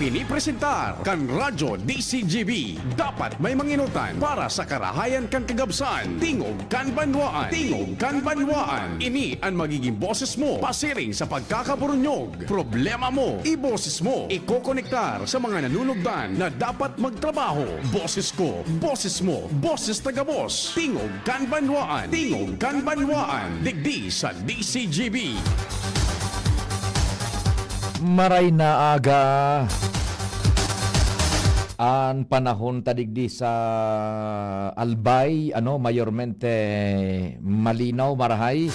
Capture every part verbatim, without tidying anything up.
Pinipresentar kan Radyo D C G B. Dapat may manginotan para sa karahayan kan kagabsan. Tingog kan banwaan. Tingog kan banwaan. Ini an magiging boses mo pasiring sa pagkakaburunyog. Problema mo, iboses mo. Ikokonektar sa mga nanunugdan na dapat magtrabaho. Boses ko, boses mo, boses ta gabos. Tingog kan banwaan. Tingog kan banwaan. Digdi sa D C G B. Maray na aga. An panahon ta digdi sa Albay, ano, mayormente malinaw, marahay.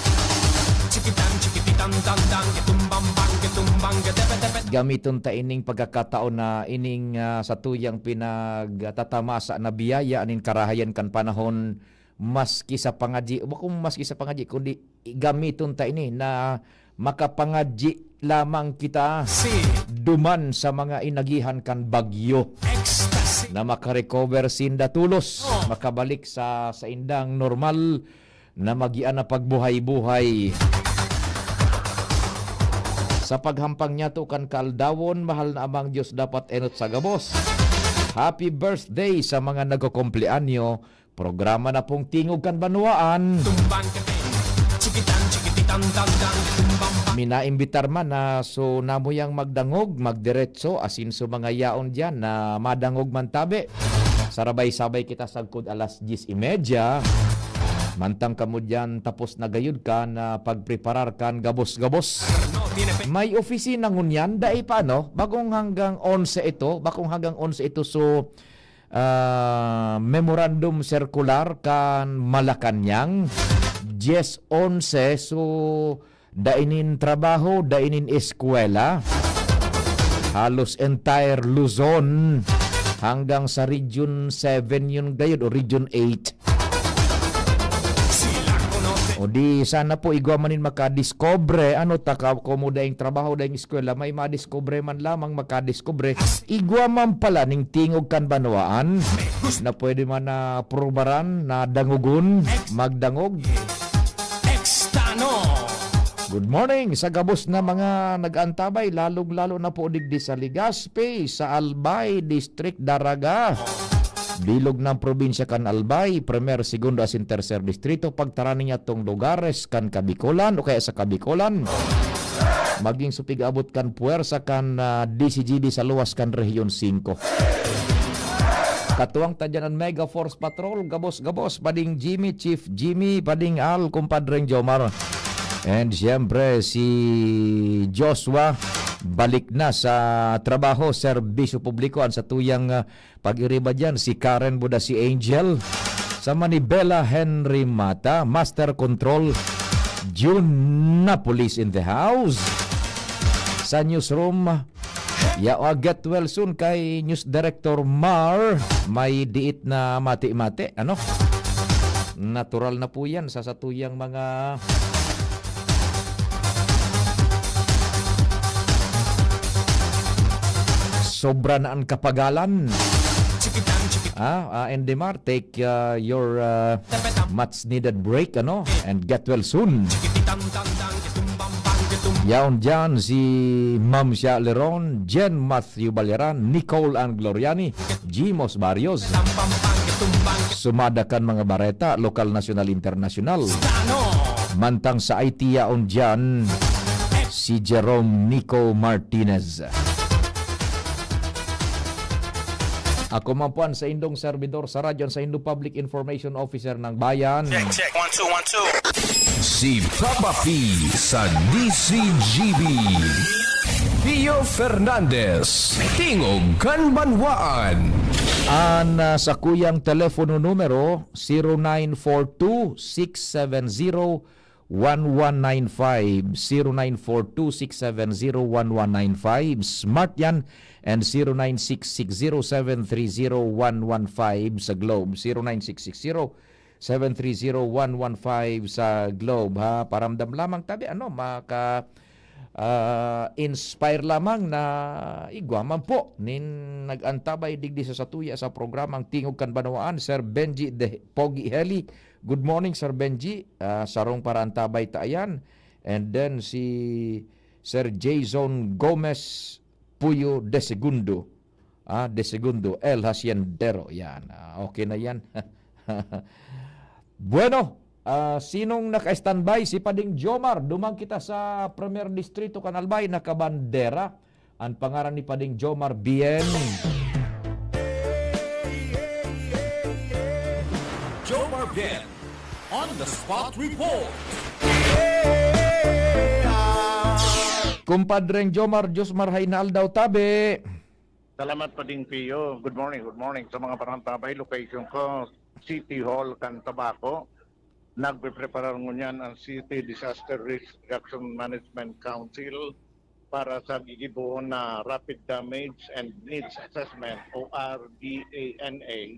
Chikitan, chikipitan, tandang, kitumbang, bang, kitumbang, gatepe-tepe. Gamiton ta ining pagkakataon na ining, ah, satuyang pinagtatamasa na biyaya nin karahayan kan panahon, maski sa pangadyi, wa kung maski sa pangadyi, kundi gamiton ta ini na makapangadyi lamang kita Si. duman sa mga inagihan kan bagyo Ecstasy. na makarecover sinda tulos, Oh. makabalik sa saindang normal na magian na pagbuhay-buhay. Sa paghampang niyato kan kaaldawon, mahal na Amang Diyos, dapat enot sa gabos. Happy birthday sa mga nagkukumpleanyo. Programa na pong Tingog kan Banwaan. Tumbang ka, eh. Chikitan, chikipitan, tandang, tumbang pa. Minaimbitar man na so namuyang magdangog, magdiretso, asin so mga yaon diyan na madangog man tabi. Sarabay-sabay kita sagkod alas diyes y media. Mantang kamo diyan, tapos na gayud kan, ah, pagpreparar kan gabos-gabos. May opisina ngunyan, dai pa, no? Bakong hanggang onse ito, bakong hanggang onse ito. So, ah, memorandum circular kan Malacañang, diyes onse. So, dai nin trabaho, dai nin eskwela. Halos entire Luzon, hanggang sa Region seven yun gayud o Region eight. O di sana po igwa man nin makadiskubre, ano, taka, komo daing trabaho, daing eskwela, may madiskubre man lamang, makadiskubre. Igwa man pala ning Tingog kan Banwaan na pwede man na prubaran, na dangogon, magdangog. Extano. Good morning sa gabos na mga nag-antabay, lalong-lalo na po digdi sa Legazpi, sa Albay District, Daraga. Bilog ng probinsya kan Albay, primer, segundo asin tercer distrito, pagtarani niya tong lugares kan Kabikolan o kaya sa Kabikolan. Maging supig abot kan puwersa kan, ah, D C G B sa luwas kan Rehiyon singko. Katuwang ta dyan an Mega Force Patrol, gabos-gabos, Pading Jimmy, Chief Jimmy, Pading Al, Kumpadreng Jomar. And siyempre, si Joshua, balik na sa trabaho, serbisyo publiko, an satuyang, ah, pag-iriba dyan, si Karen Buda, si Angel, sa Manibela, Henry Mata, Master Control, June na Police in the House. Sa newsroom, ya, ah, get well soon kay News Director Mar, may diit na mati-mati, ano? Natural na po yan sa satuyang mga sobra na ang kapagalan. Ah, ah, Endemar, take, ah, your, ah, much needed break, ano? And get well soon. Yaon dyan si Ma'am Sha Leron, Jen Matthew Baleran, Nicole Ann Gloriani, Jimos Barrios. Sumada kan mga bareta, lokal, nasyonal, internasyonal. Mantang sa I T yaon dyan, si Jerome Nico Martinez. Ako man po an saindong serbidor sa radyo, an saindong Public Information Officer ng Bayan. Check, check. One, two, one, two. Si Papa P sa D C G B. Pio Fernandez, Tingog kan Banwaan. An, ah, sakuyang telepono numero, zero nine four two, six seven zero, one one nine five, zero nine four two, six seven zero, one one nine five. Smart yan, and zero nine six six zero seven three zero one one five sa Globe, zero nine six six zero seven three zero one one five sa Globe, ha. Paramdam lamang tabi, ano, maka, ah, inspire lamang na igwa man po nin nag-antabay digdi sa satuya sa programang Tingog kan Banwaan, Sir Benji de Pogi Heli. Good morning, Sir Benji. Ah, sarong paraantabay ta ayan. And then si Sir Jason Gomez Puyo de Segundo. Ah, de Segundo, El Haciendero. Yan. Ah, okay na yan. Bueno, ah, sinong naka-standby? Si Pading Jomar. Duman kita sa Primer Distrito kan Albay, nakabandera. Ang pangaran ni Pading Jomar, bien. Jomar Bien on the spot report. Kumpadreng Jomar, Josmar, Hainaldaw, tabi. Salamat Pading Pio. Good morning, good morning sa mga parantabay. Location ko, City Hall kan Tabaco. Nagpe-preparar ngunyan ang City Disaster Risk Reduction Management Council para sa gigibohon na Rapid Damage and Needs Assessment o R D A N A.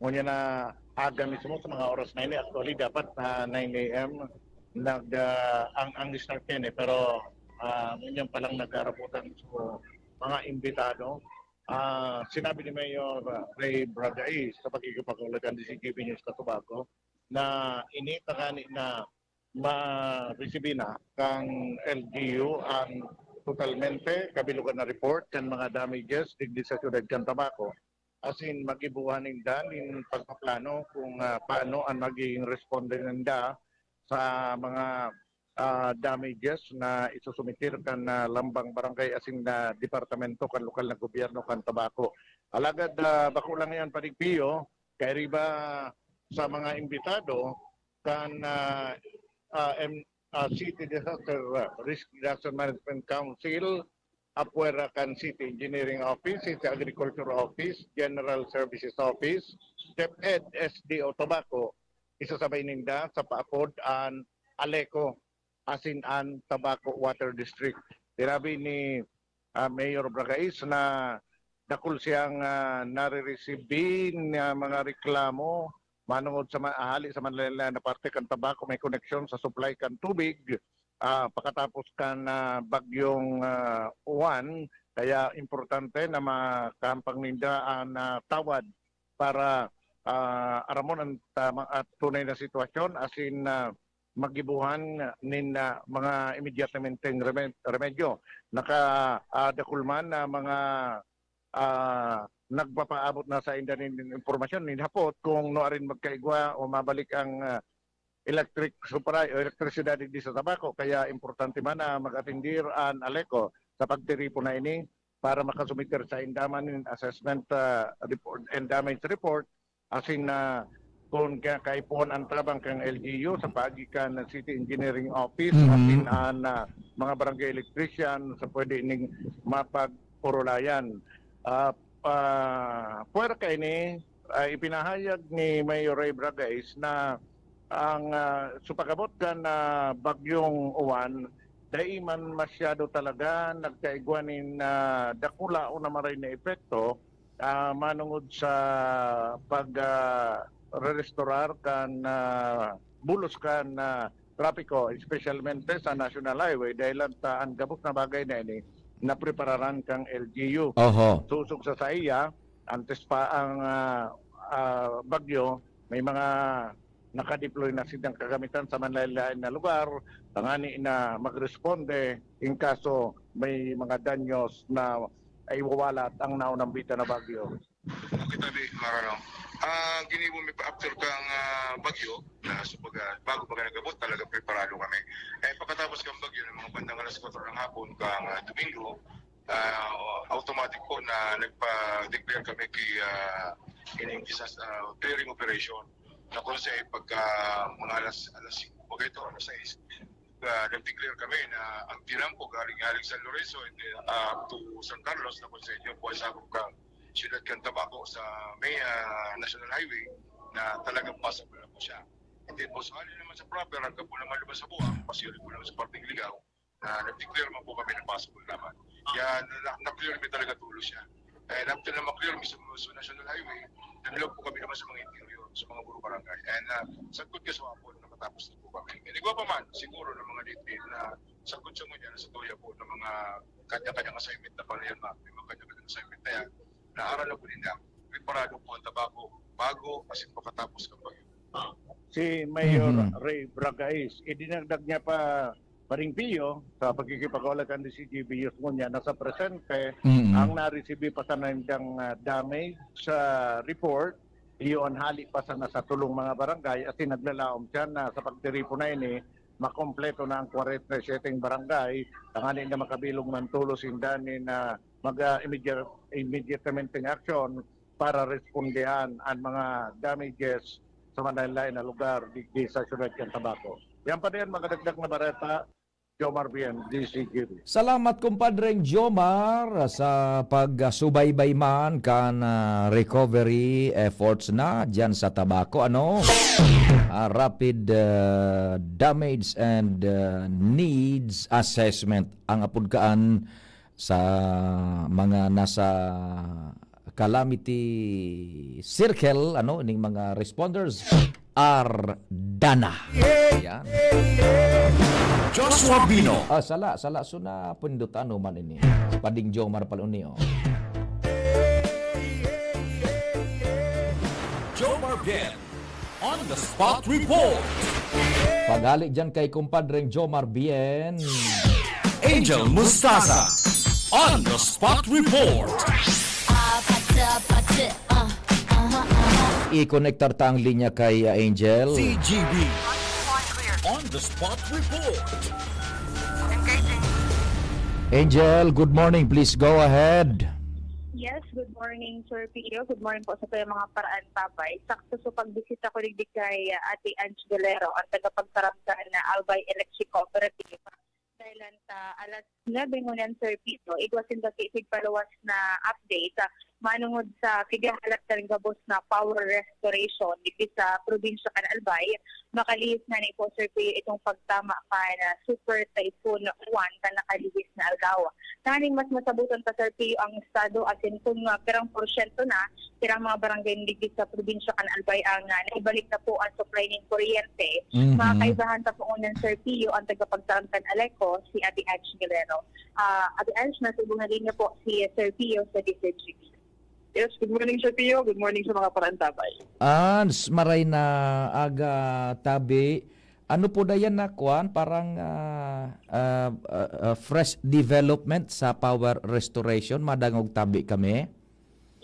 Ngunyan na aga mismo sa mga oras na ini, actually dapat na nine a.m. nag ah, ang ang start yan eh, pero ah, ngunyan pa lang nagkaraputan. So, mga imbitado, ah, sinabi ni Mayor ah, Ray Bragais sa pakikipag-ulagan ni C G B News Katubago na ini tagani na ma-receive na kan L G U ang totalmente kabilugan na report kan mga damages digdi sa siyudad kan Tabaco, asin magibuhan ninda nin pagpaplano kung ah, paano ang magiging responde ninda sa mga ah, damages na isusumitir kan ah, lambang barangay asin na departamento kan lokal na gobyerno kan Tabaco. Alagad ah, bako lang yan, Pading Pio, kairiba sa mga imbitado kan ah, ah, M- ah, City Disaster ah, Risk Reduction Management Council, apwera kan City Engineering Office, City Agriculture Office, General Services Office, DepEd, S D O Tabaco, isasabay ninda sa paapod an ALECO, asin an Tabaco Water District. Tinabi ni ah, Mayor Bragais na dakul siyang ah, nare-receive na mga reklamo manungod sa ma- hali sa Manila na parte kan Tabaco may koneksyon sa supply kan tubig ah, pakatapos kan ah, bagyong ah, Juan. Kaya importante na makahampang ninda ang ah, tawad para ah, aramon ang tama at tunay na sitwasyon, asin ah, magibuhan nin ah, mga immediatamente remed- remedyo. Naka ah, dakul man na mga ah, nagpapaabot na sa inda nin impormasyon nin hapot kung nuarin magkaigwa o mabalik ang ah, electric supply o elektrisidad digdi sa Tabaco. Kaya importante man na mag-atendir an ALECO sa pagtiripon na ini para makasumiter sa inda man nin assessment ah, report and damage report, asin na kung ka- kaipuhan ang tabang kan L G U sa paagi kan City Engineering Office, Mhm. asin an ah, mga barangay electrician sa pwede ning mapag-urulayan. Ah, ah, puwera kaini, ah, ipinahayag ni Mayor Ray Bragais na ang ah, sa pag-abot kan ah, bagyong Juan, dai man masyado talaga nagkaigwa nin ah, dakula o namaray na epekto ah, manungod sa pag ah, re-restorar kan ah, bulos kan ah, trapiko, espesyalmente sa National Highway, dahil ta an gabos na bagay na ini naprepararan kan L G U. Oho. Susog sa saiya, antes pa ang ah, ah, bagyo, may mga naka-deploy na silang kagamitan sa manlain-lain na lugar, tangani na magresponde in kaso may mga danyos na iwawalat ang naunambita na bagyo. Okay, tabi, Marano. Ah, ginibo mi pa after kang ah, bagyo, na so baga, bago pa nagabot, talaga preparado kami. Eh, pagkatapos kang bagyo, ng mga bandang alas kwatro ng hapon, kang ah, Domingo, ah, automatic po na nagpa-declare kami kay ah, ining disaster ah, clearing operation na kung sa pagka mga alas alas singko pa ito, alas sais, ah, nag-declare kami na ang tinampo galing galing San Lorenzo and then, ah, up to San Carlos na kung sa inyo po ay sakop kang siyudad kan Tabaco sa may ah, National Highway na talagang passable na po siya. And then po, sakali naman sa proper, hanggang po naman lumabas sa buwang, posible po naman sa parting Ligao, na nag-declare man po kami ng possible naman. Kaya na- na-clear mi talaga tulo siya. And after na ma-clear mi sa, sa National Highway, nag-lock po kami naman sa mga interior, sa mga puro barangay. And uh, sagkod ka sa hapon, nakatapos na po kami. And igwa pa man, siguro ng mga detail na sagkod siya ngunyan sa tuya po ng mga kanya-kanyang assignment na pala yan, ma'am. May mga kanya-kanyang assignment na yan. Naaral na po ninda. Preparado po ang Tabaco bago as in pagkatapos ng bagyo. Si Mayor Mhm. Ray Bragais, idinagdag niya pa Baring Pio, sa pagkikipag-awal kan D C G B, ngunyan na sa presente, Mm. ang naresibi pa sana niyang, ah, damage sa report, iyo an hali pa sana sa tulong mga barangay, asin naglalaom siya na sa pagtiripon na ini, makompleto na ang forty-seven barangay, tanganing na makabilog man tolos sinda nin, ah, mag, ah, immediate, immediatamente ng aksyon para respondihan ang mga damages sa manlaen-laen na lugar digdi sa siyudad kan Tabaco. Yan pa din, mga dagdag na bareta, Jomar Bien, D C G B. Salamat, kumpadreng Jomar, sa pagsubaybay man kan, ah, recovery efforts na dyan sa Tabaco, ano? Ah, rapid, ah, damage and, ah, needs assessment ang apod kaan sa mga nasa calamity circle, ano, ning mga responders are dana. Yan. Joshua Bino. Ah, sala, sala. So na pundot ano man ini. Pading Jomar Palunio. Jomar Bien. On the spot report. Paghali dyan kay kumpadreng Jomar Bien. Angel Mustaza. On the spot report. Ah, pati, pati, ah, aha, aha. I-connectar ta ang linya kay, ah, Angel. C G B. On the spot report. Angel, good morning. Please go ahead. Yes, good morning, Sir Pio. Good morning po sa kaya mga paraan tabay. Sakto sa pagbisita ko digdi kay, ah, Ate Ange Galero, ang tagapagtaramkan na Albay Electric Cooperative. Dahil ta alas nuebe ngunyan, Sir Pio, igwa sinda sa isigpaluwas na update, ah, manungod sa pigahalat kan gabos na power restoration digdi sa probinsya kan Albay. Makalihis na ni po, Sir Pio, itong pagtama kan, ah, Super Typhoon Juan kan nakalihis na aldaw. Tanganing mas masabutan pa, Sir Pio, ang estado asin kung, ah, pirang porsyento na, pirang mga barangay digdi sa probinsya kan Albay ang, ah, naibalik na po ang supply nin kuryente. Mhm. Mga kaibahan ta po ngunyan, Sir Pio, ang tagapagtaram kan ALECO, si Ate Ange Galero. Ah, Ate Ange, nasa ibong na linya po si Sir Pio sa D Z G B. Yes, good morning, Sir Pio. Good morning sa mga paraan tabay. Ans, maray na aga, tabi. Ano po na yan na, kwan? Parang, ah, ah, ah, ah, fresh development sa power restoration. Madangog tabi kami.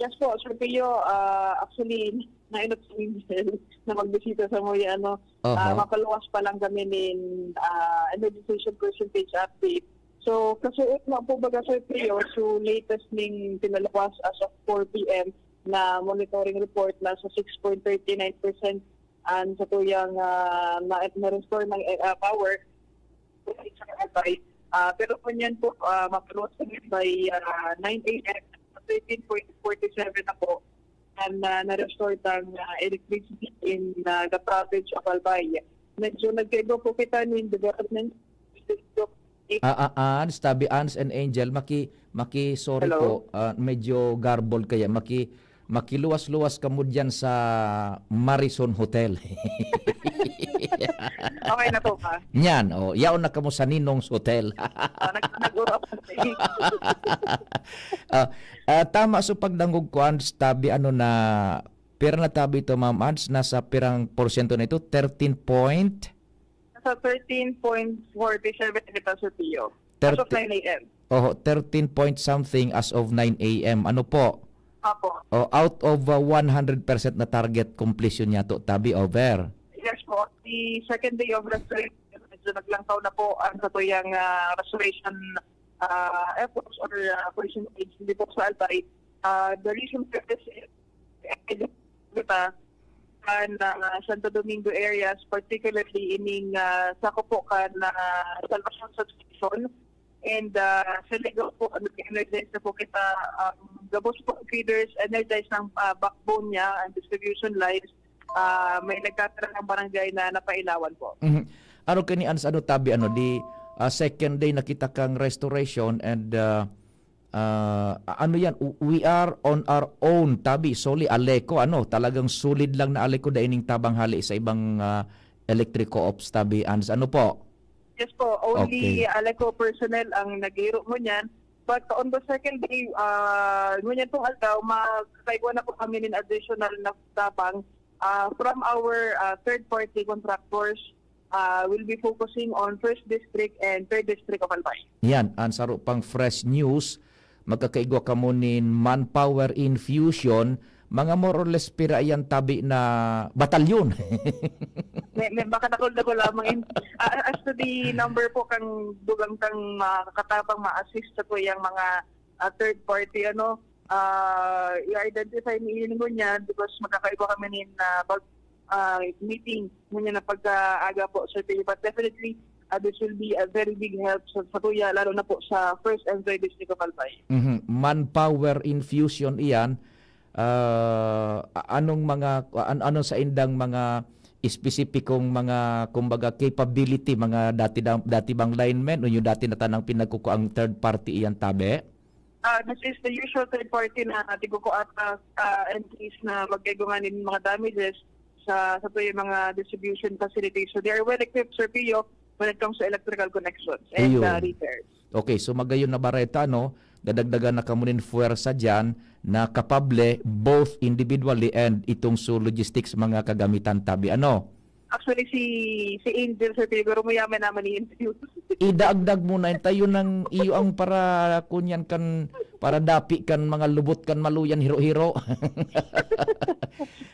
Yes po, Sir Pio. Ah, actually, nainot si Angel na magbisita sa Moya, ano. Ah, Aha. Mapaluwas pa lang kami nin, ah, energization percentage update. So, kasuot na po baga, Sir Pio, so latest ning pinaluwas as of four P M na monitoring report, nasa six point thirty nine percent ang sa tuyang, ah, na, na-restore ng, eh, ah, power. Ah, pero po niyan po, ah, mapaluwas kami by, ah, nine A M, thirteen point forty seven na po ang, ah, na-restore tang, ah, electricity in, ah, the province of Albay. Medyo nagkaiba po kita nin development. Ah, ah, Ans, tabi, Ans and Angel, maki, maki, sorry Hello? po, ah, medyo garbled kaya, maki, makiluwas-luwas kamo diyan sa Marison Hotel. Okay na po ba? Nyan, oh, yaon na kamo sa Ninong's Hotel. Ah, nag-, nag-uro ako sa Ah, ah, tama, so pagdangog ko, Ans, tabi, ano na, pira na tabi ito, Ma'am Ans, nasa pirang porsyento na ito? Thirteen point? Nasa thirteen point forty seven kita, Sir Pio. As of Thirty- nine A M. Oho, thirteen point something as of nine A M. Ano po? Apo. O, out of, uh, one hundred percent na target completion niya to, tabi, over. Yes po. The second day of restoration, medyo naglangkaw na po ang sa tuyang, ah, restoration, ah, efforts or, ah, percentage hindi po sa Albay. Ah, the reason for this is, eh, kita, kan, ah, Santo Domingo areas, particularly ining, ah, sakop po kan, ah, Salvacion Substation. And, ah, sa Ligao po, nag-energize na po kita, um, gabos po feeders, energize ng, ah, backbone niya, ang distribution lines. Ah, may nagkatira ng barangay na napailawan po. Mhm. Ano kani, Ans, ano tabi, ano, di, ah, second day na kita kang restoration and, ah, ah, ano yan, w-, we are on our own, tabi, solely ALECO, ano, talagang solid lang na ALECO, dai ning tabang hali sa ibang, ah, electric co-ops, tabi, Ans, ano po? Yes po, only Okay. ALECO personnel ang naghihiro mo niyan. But on the second day, ah, ngunyan pong aldaw, magkakaigwa na po kami nin additional na tabang, ah, from our, ah, third-party contractors. Uh, we'll be focusing on First District and Third District of Albay. Yan, ang saro pang fresh news, magkakaigwa kamo nin manpower infusion, mga more or less pira yan tabi na batalyon. May, may, baka dakol-dakol lamang. In, uh, as to the number po, kang dugang kang makakatabang ma-assist sa tuyang mga uh, third party, ano, uh, i-identify ni Ilingon niya because magkakaiba kami nin uh, pag uh, meeting ngunyan na pagkaaga po, Sir Pio. But definitely, uh, this will be a very big help sa, sa tuya, lalo na po sa first and third district of Albay. Mhm. Manpower infusion iyan. Ah, a- anong mga an, ano sa indang mga espesipikong mga, kumbaga, capability, mga dati da- dati bang linemen o yung dati na tanang pinagkukuang third party iyan tabi? Uh, this is the usual third party na tiguko at uh, uh, M Ps na magkaigungan ng mga damages sa sa tuya mga distribution facilities. So they are well equipped, Sir Pio, when it comes to electrical connections and Ayun. Uh, repairs. Okay, so magayon na bareta, no? Dadagdagan na kamo nin fuwersa diyan na kapable both individually and itong sa logistics mga kagamitan tabi, ano? Actually, si si Angel, Sir Pio, pero mayaman naman ni Angel. Idagdag mo na tayo ng iyo ang para kunyan kan para dapi kan mga lubot kan maluyan hiro-hiro.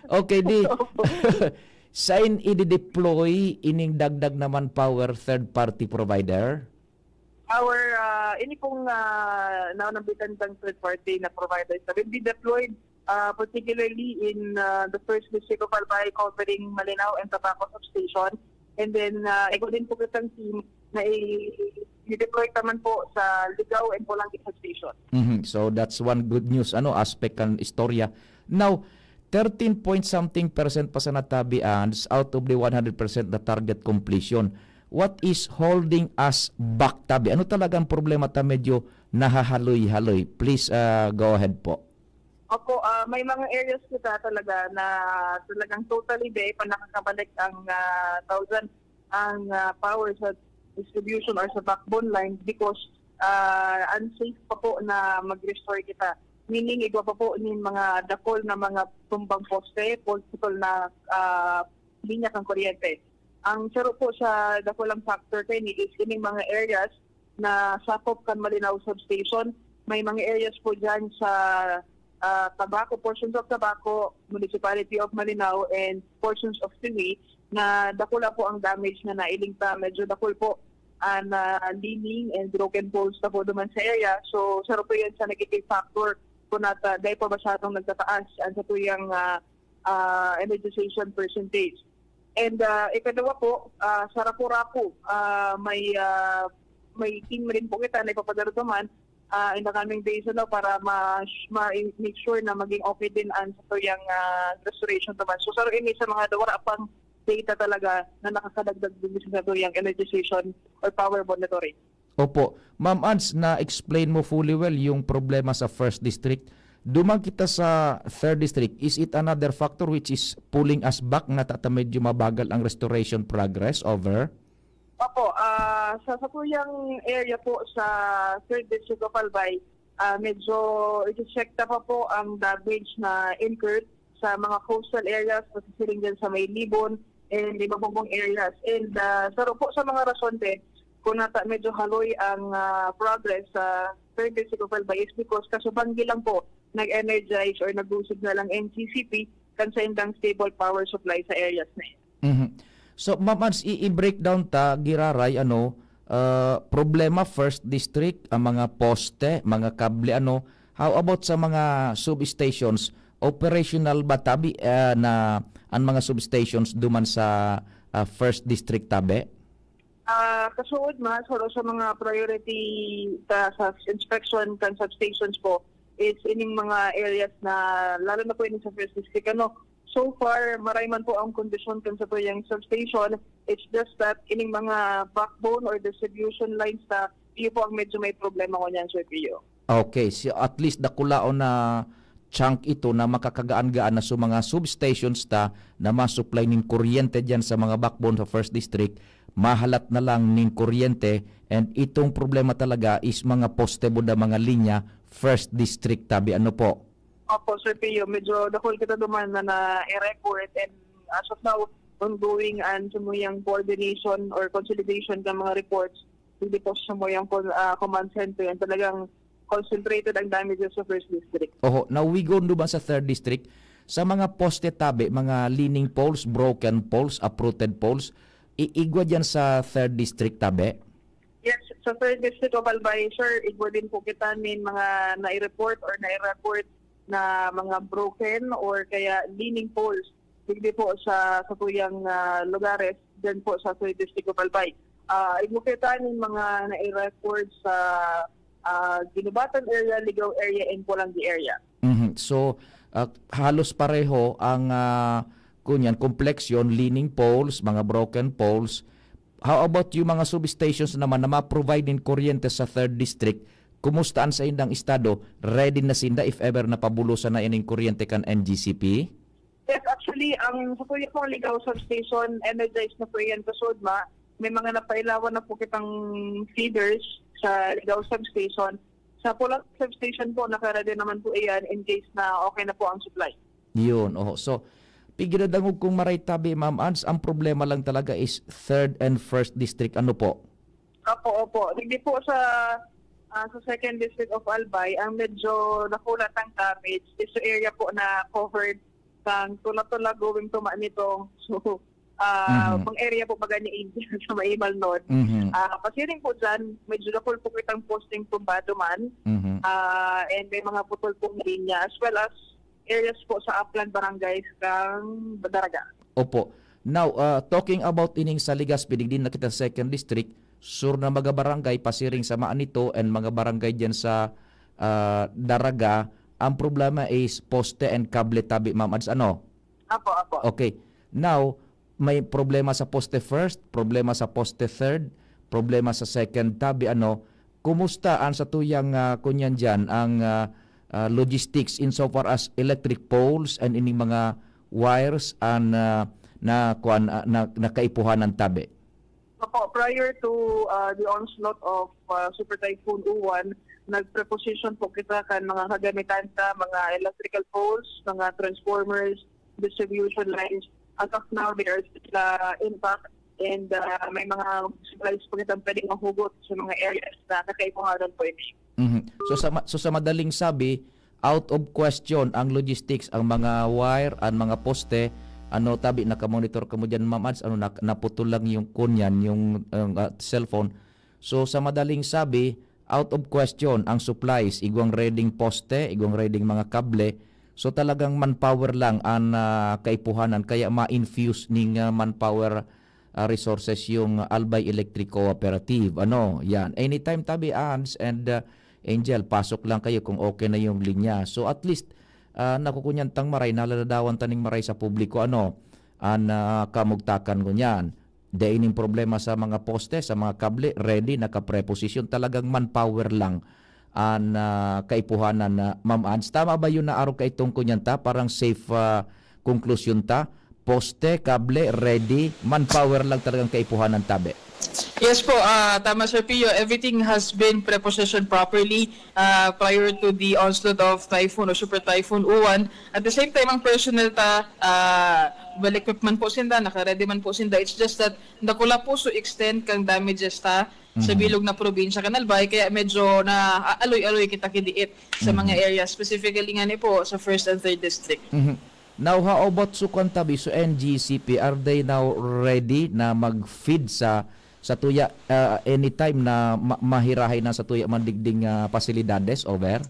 Okay, di. Sain i-deploy ining dagdag na manpower third party provider? Our, uh, ini pong uh, naunambitan ng third party na providers na will be deployed uh, particularly in uh, the first district of Albay covering Malinao and Tabaco substation. And then, uh, ego din po kitang team na i- i-deploy naman po sa Ligao and Polangui substation. Mhm. So that's one good news, ano, aspect kan istorya. Now, thirteen point something percent pa sana tabi, Ans, out of the one hundred percent na target completion. What is holding us back tabi? Ano talagang problema ta medyo nahahaloy-haloy? Please, ah, go ahead po. Opo, ah, may mga areas kita talaga na talagang totally di pa nakakabalik ang ah, thousand ang ah, power sa distribution or sa backbone line because ah, unsafe pa po na mag-restore kita. Meaning, igwa pa po nin mga dakol na mga tumbang poste, multiple na ah, linya kang kuryente. Ang saro po sa dakulang factor kani is ining mga areas na sakop kan Malinao Substation. May mga areas po dyan sa ah, Tabaco, portions of Tabaco, Municipality of Malinao, and portions of Tawi na dakula po ang damage na nailing ta. Medyo dakul po ang ah, leaning and broken poles na po duman sa area. So, saro po yan sa negative factor kung nata, dahil pa masyadong nagtataas ang sa tuyang ah, ah, energization percentage. And ah, ikadua po, ah, sa Rapu-Rapu, ah, may ah, may team rin po kita na ipapadala duman ah, in the coming days, ano, para ma, ma make sure na maging okay din ang sa tuyang ah, restoration duman. So, saro ini sa mga wala pang data talaga na nakakadagdag din sa tuyang energization or power monitoring. Opo. Ma'am Ans, na-explain mo fully well yung problema sa first district. Duman kita sa third district, is it another factor which is pulling us back na tata medyo mabagal ang restoration progress over? Opo, ah, sa satuyang area po sa third district of Albay, ah, medyo i-check na pa po ang damage na incurred sa mga coastal areas, pasisiring dyan sa may Libon and iba po pong areas. And ah, saro po sa mga rason din, kung nata medyo haloy ang ah, progress sa third district of Albay is because kasubanggi lang po nag-energize or nag-usog na lang N C C P kan sa indang stable power supply sa areas na yun. Mhm. So, Ma'am Ans, i- i-breakdown ta, giraray, ano, ah, problema first district, ang mga poste, mga kable, ano, how about sa mga substations? Operational ba tabi ah, na ang mga substations duman sa ah, first district tabi? Ah, kasuod mas, pero sa mga priority ta sa inspection kan substations po is ining mga areas na lalo na po ini sa first district, ano. So far, maray man po ang kondisyon kan sa tuyang substation. It's just that ining mga backbone or distribution lines na iyo po ang medyo may problema ko niyan, Sir Pio. Okay, so at least dakulaon na chunk ito na makakagaan-gaan na sa mga substations ta na ma-supply nin kuryente diyan sa mga backbone sa First District, mahalat na lang nin kuryente, and itong problema talaga is mga poste buda, mga linya, First District tabi. Ano po? Opo, Sir Pio, medyo dakul kita duman na na-report and as of now, ongoing an samuyang coordination or consolidation kan mga reports digdi po sa samuyang con-, ah, command center, and talagang concentrated ang damages sa first district. Oho, now we go naman sa third district. Sa mga poste tabi, mga leaning poles, broken poles, uprooted poles, i-, igwa diyan sa third district tabi? Yes, sa third district of Albay, sir, igwa din po kita nin mga nai-report or nai-record na mga broken or kaya leaning poles digdi po sa satuyang, ah, lugares, diyan po sa third district of Albay. Ah, igwa kita nin mga nai-record sa, ah, Guinobatan area, Ligao area, and Polangui area. Mhm. So, ah, halos pareho ang, ah, kunyan, kompleksyon, leaning poles, mga broken poles. How about yung mga substations naman na ma-provide nin kuryente sa third district? Kumusta an saindang estado? Ready na sinda if ever na pabulosan na ining kuryente kan N G C P? Yes, actually, ang sa Kuya pong Ligao Substation, energized na po yan sa SODMA. May mga napailawan na po kitang feeders sa Ligao Substation. Sa Pulang Substation po, naka-ready naman po iyan in case na okay na po ang supply. Yun, oho. So, pigdadangog kong maray tabi, Ma'am Ans, ang problema lang talaga is third and first district. Ano po? Opo, opo. Hindi po sa, ah, sa second district of Albay, ang medyo nakulat ang damage is sa area po na covered kang Tula-Tula going to Manito. So, ah, Mhm. pang area po baga ni Angel sa Maimal nun. Mhm. Ah, pasiring po dyan, medyo dakul po kitang posting tumbado man. Mhm. Ah, and may mga putol pong linya, as well as areas po sa upland barangays kang Daraga. Opo. Now, ah, talking about ining sa Legazpi, digdi na kita sa second district, sur na mga barangay, pasiring sa Manito, and mga barangay dyan sa, ah, Daraga, ang problema is poste and kable tabi, Ma'am Ads, ano? Apo, apo. Okay. Now, may problema sa poste first, problema sa poste third, problema sa second tabi, ano? Kumusta ang satuyang, ah, kunyan diyan, ang, ah, ah, logistics insofar as electric poles and ining mga wires an, ah, na, kuwan, ah, na, na kaipuhan ng tabi? Opo, prior to, ah, the onslaught of, ah, Super Typhoon Uwan, nagpreposition po kita kan mga kagamitan ta, mga electrical poles, mga transformers, distribution lines. As of now, they are still, ah, intact, and, ah, may mga supplies po kitang pwedeng mahugot sa mga areas na kakaipuhanan po ini. Mhm. So, sa ma-, so, sa madaling sabi, out of question ang logistics, ang mga wire, ang mga poste, ano, tabi, nakamonitor kamo diyan, Ma'am Ads, ano, nak-, naputol lang yung kunyan, yung, ang, ah, cellphone. So, sa madaling sabi, out of question ang supplies, igwang ready poste, igwang ready mga kable. So, talagang manpower lang ang, ah, kaipuhanan, kaya ma-infuse ning, ah, manpower, ah, resources yung Albay Electric Cooperative. Ano, yan. Anytime, tabi, Ans and, ah, Angel, pasok lang kayo kung okay na yung linya. So, at least, ah, nakukunyan tang maray, nalaladawan ta ning maray sa publiko, ano, an, ah, kamugtakan ngunyan. Dai ning problema sa mga poste, sa mga kable, ready, nakapreposisyon. Talagang manpower lang an, ah, kaipuhanan na, Ma'am Ans. Tama ba yun na arog kaitong kunyan ta? Parang safe, ah, conclusion ta? Poste, kable, ready, manpower lang talagang kaipuhanan tabi. Yes po, ah, tama, Sir Pio. Everything has been prepositioned properly, ah, prior to the onslaught of Typhoon or Super Typhoon Uwan. At the same time, ang personnel ta, ah, well equipped man po sinda, naka-ready man po sinda. It's just that dakula po so extent kang damages ta sa Mhm. bilog na probinsya kan Albay, kaya medyo na aloy-aloy kita kidiit sa mga Mhm. areas, specifically nga ni po sa first and third district. Mhm. Now, how about so kwan tabi, so N G C P, are they now ready na mag-feed sa, sa tuya, ah, anytime na ma-, mahirahay na sa tuya man digding, ah, pasilidades, over?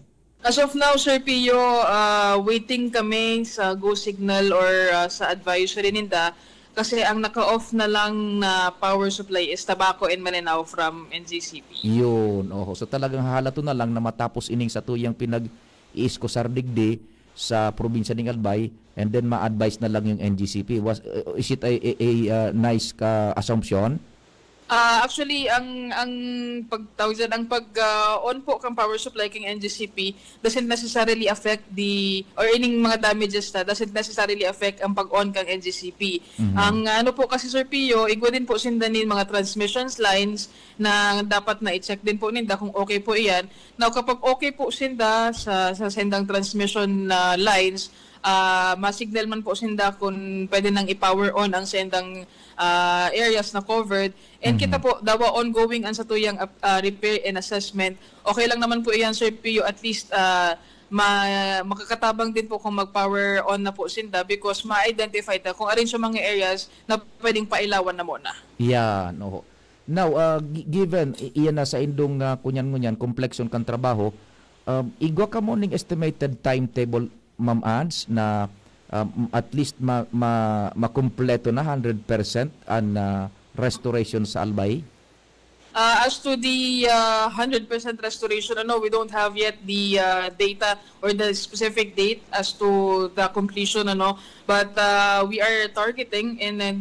As of now, Sir Pio, ah, waiting kami sa go signal or, ah, sa advisory ninda kasi ang naka-off na lang na power supply is Tabaco and Malinao from N G C P. Yun, oho. So talagang hahalato na lang na matapos ining sa tuyang pinag-iiskusar digdi sa probinsya ning Albay, and then ma-advise na lang yung N G C P. Was, uh, is it a, a, a, uh, nice ka assumption? Ah, actually, ang, ang pagtawag dyan, ang pag, ah, on po kang power supply kang N G C P doesn't necessarily affect the, or ining mga damages na, doesn't necessarily affect ang pag-on kang N G C P. Mhm. Ang ano po kasi, Sir Pio, igwa din po sinda nin mga transmissions lines na dapat na i-check din po ninda kung okay po iyan. Now, kapag okay po sinda sa, sa sendang transmission, ah, lines, ah, ma-signal man po sinda kung pwede nang i-power on ang sendang, ah, areas na covered. And kita Mhm. po, dawa ongoing ang satuyang ap-, ah, repair and assessment. Okay lang naman po iyan, Sir Pio, at least, ah, ma-, makakatabang din po kung mag-power on na po sinda because ma-identify ta kung arin sa mga areas na pwedeng pailawan na muna. Yan, oho. Now, ah, gi-, given, i-, iyan na sa indong, ah, kunyan-ngunyan, kompleksyon kan trabaho, um, igwa kamo ning estimated timetable, Ma'am Ads, na, um, at least ma-, ma-, makumpleto na hundred percent an, ah, restoration sa Albay? Uh, as to the, uh, hundred percent restoration, ano, we don't have yet the, uh, data or the specific date as to the completion, ano, but, uh, we are targeting and then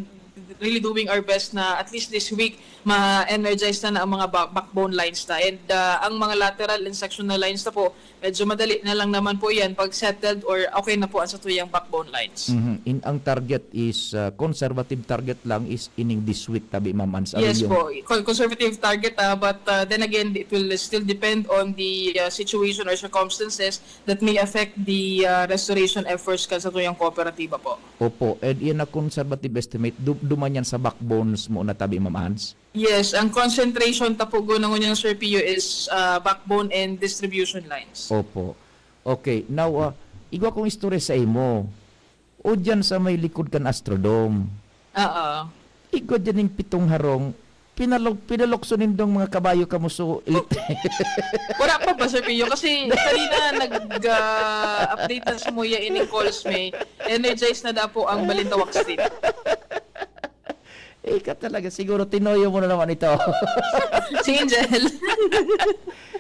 really doing our best na at least this week ma-energize na, na ang mga ba-, backbone lines na. And, uh, ang mga lateral and sectional lines na po, medyo madali na lang naman po yan pag settled or okay na po ang satuyang backbone lines. Mhm. In, ang target is, uh, conservative target lang is ining this week, tabi, Ma'am Ans. Yes po. Con-, conservative target, ah, but, uh, then again, it will still depend on the, uh, situation or circumstances that may affect the, uh, restoration efforts kan satuyang kooperatiba po. Opo. And yan na conservative estimate, du-, duman yan sa backbones mo na, tabi, Ma'am Ans? Yes, ang concentration ta po, gunangon niyang, Sir Pio, is, ah, backbone and distribution lines. Opo. Okay. Now, ah, igwa kong istorya sa imo. O diyan sa may likod kan Astrodome. Oo. Igwa diyan yung pitong harong. Pinalok-, pinalokso nindong mga kabayo kamo so electric. Wala pa ba, Sir Pio? Kasi kanina nag, ah, update na si Muya ining calls me. Energized na daw po ang Balintawak Street. Ika talaga, siguro tinoyo mo na naman ito. Si Angel.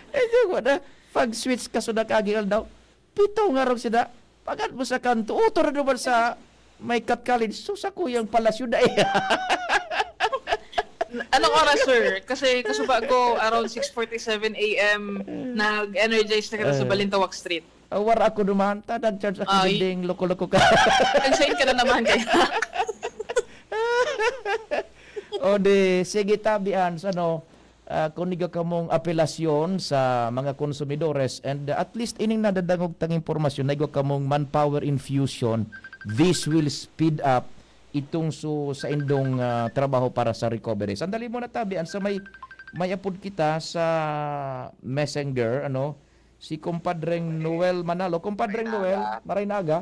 Eh, di mo na, pag-switch ka sa nakagiral daw, pito nga rong sida. Pagkat mo sa kanto, uto na naman sa may Cat College. So, sa kuyang palasyo na eh. Anong oras, sir? Kasi kasuba ko, around six forty-seven A M, nag-energize na kita sa Eh. Balintawak Street. Ah, wara ako duman. Ta, nag-charge ako Ay. Ding loko-loko ka. Nag-sign ka na naman kaya. O di, sige, tabian, sa ano, ah, kung igwa kamong apelasyon sa mga konsumidores, and, ah, at least ining nadadangog tang impormasyon na igwa kamong manpower infusion, this will speed up itong su-, sa indong, ah, trabaho para sa recovery. Sandali muna, tabian, sa may, may apod kita sa Messenger, ano, si Kumpadreng Noel Manalo. Kumpadreng Noel, maray na aga.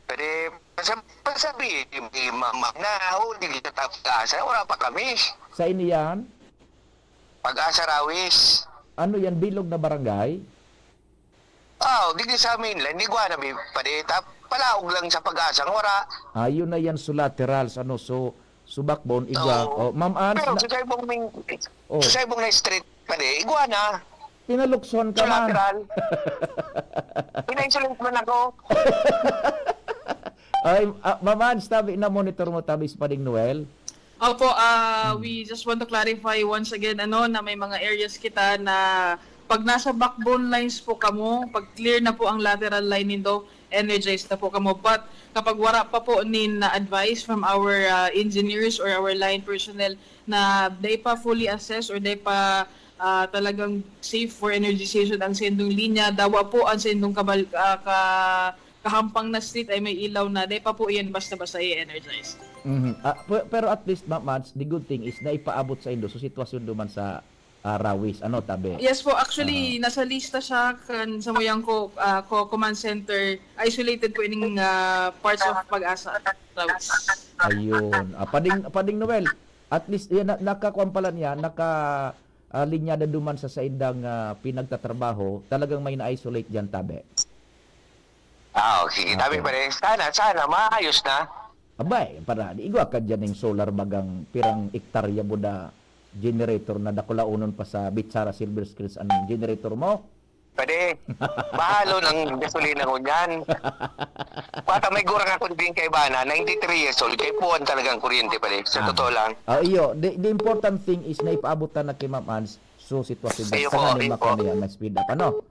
Pwede sa, pasabi, eh, ma'am, na, oh, di kita tapos asa, wala pa kami. Sa ini yan? Pag-asa Rawis. Ano yan, bilog na barangay? Ah, oh, di sa mainland, di gwa na, bi-, pwede, ta-, palaog lang sa pag-asa, nga wala. Ah, yun na yan, so laterals, ano, so, so backbone, igwa. Oo. Oh, Ma'am Ans, Pero na- sa saibong ming-, Oh. sa saibong na street, pwede, igwa na. Pinalukson ka So man. lateral. Pina-insulate man ako. Ay, ah, Ma'am Ans, tabi, na-monitor mo, tabi, si Pading Noel? Opo, ah, Hmm. we just want to clarify once again, ano, na may mga areas kita na pag nasa backbone lines po kamo, pag clear na po ang lateral line nindo, energized na po kamo. But kapag wala pa po nin na advice from our, ah, engineers or our line personnel na dai pa fully assess or dai pa, ah, talagang safe for energization ang sendong linya, dawa po ang sendong kabal-, ah, ka-, kahampang na street ay may ilaw na, dai pa po iyan basta-basta i-energize. Mhm. Ah, pe-, pero at least, Ma-, Mads, the good thing is na ipaabot sa indo so sitwasyon duman sa, ah, Rawis, ano, tabi? Yes po, actually, Aha. nasa lista siya kan sa muyang ko, ah, ko command center, isolated po ining, ah, parts of Pag-asa, Rawis. Ayun. Ah, Pading, Pading Noel, at least, yan, na-, nakakuan pala niya, naka, ah, linyada duman sa saindang, ah, pinagtatrabaho, talagang may na-isolate diyan, tabi? Ah, oh, sige, tabi Okay. pa rin. Sana, sana, maayos na. Abay, para, di igwa ka dyan yung solar bagang pirang ektarya mo na generator na dakulaonon pa sa Bitsara Silver Screens ang generator mo? Pwede. Bahalo ng gasolina ko dyan. Bata, may gurang ako din kay Bana, ninety-three years old, kay puwan talagang kuryente pala eh, sa Ah. totoo lang. Ah, iyo, the, the important thing is na ipaabot na kay Ma'am Ans, so sitwasyon Iyo po, tanganing iyo po. makaniya na speed up, ano?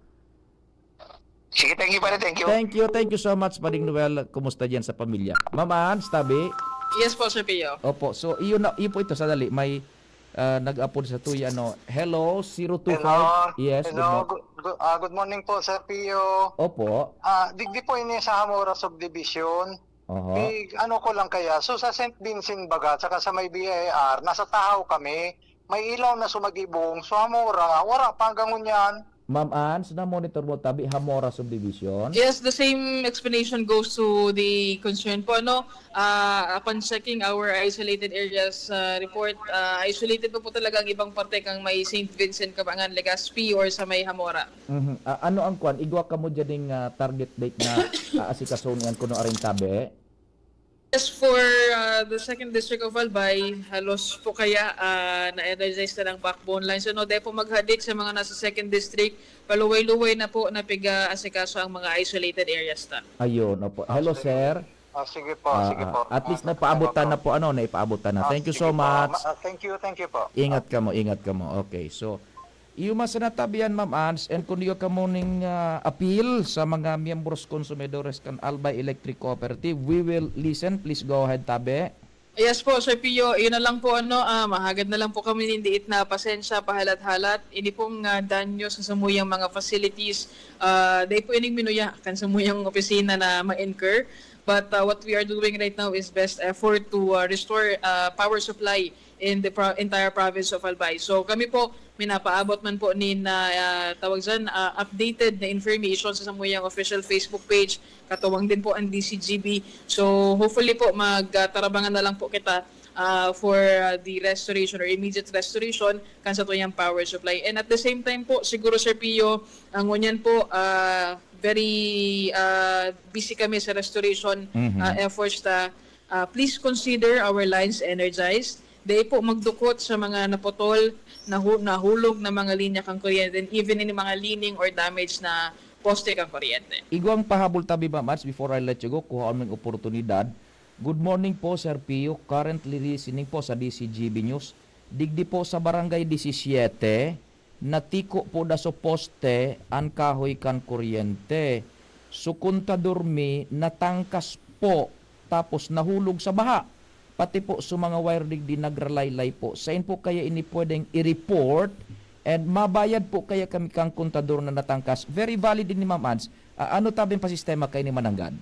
Sige, thank you pala, thank you. Thank you, thank you so much, Pading Noel. Kumusta dyan sa pamilya? Ma'am Ans, tabi? Yes po, Sir Pio. Opo, so iyo na, iyo po ito, sadali. May, ah, nag-apod sa tuya, ano? Hello, zero two five. Hello. Yes, good Hello, mo- good, Gu- ah, good morning po, Sir Pio. Opo. Ah, digdi po ini sa Hamora Subdivision. Oho. Big, ano ko lang kaya, so sa Saint Vincent baga, saka sa may B I R, nasa Tahaw kami, may ilaw na sumagibong, so Hamora, wala pa hanggang ngunyan. Ma'am Ans, na-monitor mo tabi Hamora Subdivision? Yes, the same explanation goes to the concern po, ano? Ah, upon checking our isolated areas, ah, report, ah, isolated pa po talaga ang ibang parte kang may Saint Vincent, Cabangan, Legazpi, or sa may Hamora. Mhm. Ah, ano ang kwan? Igwa kamo dyan ding, ah, target date na aasikasoon yan kuno aring tabi? As for, ah, the second district of Albay, halos po kaya, ah, na-energize na ng backbone lines. Ano, dahil po maghadik sa mga nasa second district, paluway-luway na po na piga-asikaso ang mga isolated areas ta. Ayun, opo. Hello, sir. Ah, sige po, Ah, sige ah, po. at least Ah, naipaabot ta na salamat po, ano, naipaabot ta na. Ah, Thank you sige so po. much. Ma-, ah, thank you, thank you po. Ingat kamo, ingat kamo. Okay, so, iyo man sa natabihan, Ma'am Ans, and kung iyo kamo ning, ah, appeal sa mga miyembros konsumidores kan Albay Electric Cooperative, we will listen. Please go ahead, tabi. Yes po, Sir Pio, yun na lang po, ano, ah, mahagad na lang po kami nin diit na pasensya, pahalat-halat. Ini pong, ah, danyo sa samuyang mga facilities, ah, dai po ining minuya kan samuyang opisina na ma-incur. But, ah, what we are doing right now is best effort to, ah, restore, ah, power supply in the pro-, entire province of Albay. So kami po, minapaabot man po nin, ah, ah, tawag dyan, ah, updated na information sa samuyang official Facebook page, katuwang din po ang D C G B. So hopefully po, magtarabangan na lang po kita, ah, for, ah, the restoration or immediate restoration kan satuyang power supply. And at the same time po, siguro, Sir Pio, ang ngunyan po, ah, very, ah, busy kami sa restoration, Mhm. ah, efforts ta. Ah, please consider our lines energized. Dai po magdukot sa mga naputol, nahu-, nahulog na mga linya kan kuryente, and even in mga leaning or damaged na poste kan kuryente. Igwang pahabol tabi, Ma'am Ans, before I let you go, kuhaon mong oportunidad. Good morning po, Sir Pio. Currently listening po sa D C G B News. Digdi po sa Barangay disisiete, natiko po da sa poste an kahoy kan kuryente. So, kontador mi, natangkas po, tapos nahulog sa baha. Pati po sa mga wire digdi nagralaylay po. Sain po kaya ini pwedeng i-report? And mabayad po kaya kami kang kontador na natangkas? Very valid din ni Ma'am Ans. Ah, ano tabing pa sistema kayo ni Mananggad?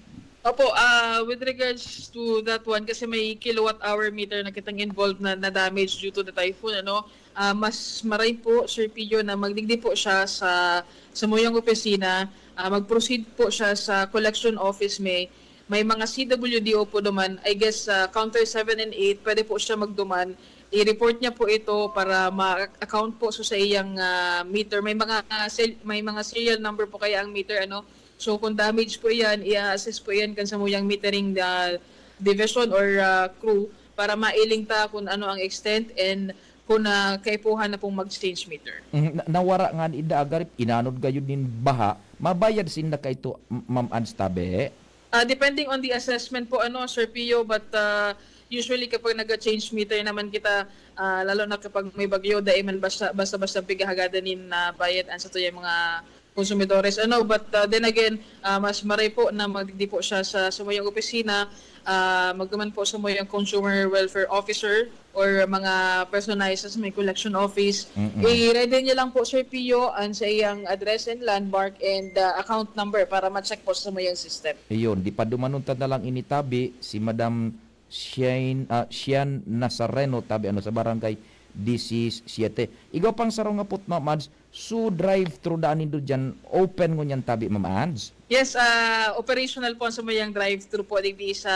Opo, ah, with regards to that one, kasi may kilowatt hour meter na kitang involved na na-damage due to the typhoon, ano, ah, mas maray po, Sir Pio, na magdigdi po siya sa, sa muyang opisina, ah, mag-proceed po siya sa collection office. May, may mga C W D O po duman, I guess, ah, counter seven and eight, pwede po siya magduman. I-report niya po ito para ma-account po so sa iyang, ah, meter. May mga, ah, sel-, may mga serial number po kaya ang meter, ano. So kung damage po yan, i-assess po yan kan samuyang metering, ah, division or, ah, crew para mailing ta kung ano ang extent and kung, ah, kaipuhan na pong mag-change meter. Mhm, na, nawara nga ni Ida Agarip, inanod gayud nin baha, mabayad sinda kaito, M-, Ma'am Ans, tabi? Ah, depending on the assessment po, ano, Sir Pio, but, ah, usually kapag nag-change meter naman kita, ah, lalo na kapag may bagyo, dai man basta, basta-basta pigahagadan nin, ah, bayad ang satuyang mga konsumidores. Ano, but, ah, then again, ah, mas maray po na magdigdi po siya sa samuyang opisina, ah, magduman po samuyang consumer welfare officer or mga personalized sa may collection office. Mm-mm. I-ready niya lang po, Sir Pio, ang sa iyang address and landmark and, ah, account number para ma-check po sa samuyang system. Ayun, di pa dumanon ta na lang ini tabi, si Madam Shane, ah, Sian Nazareno, tabi ano, sa barangay disisiete. Igwa pang sarong nga put, Ma'am Ans, so drive-thru daan nindo dyan, open ngunyan tabi, Ma'am Ans? Yes, ah, operational po ang samuyang drive-thru po digdi sa,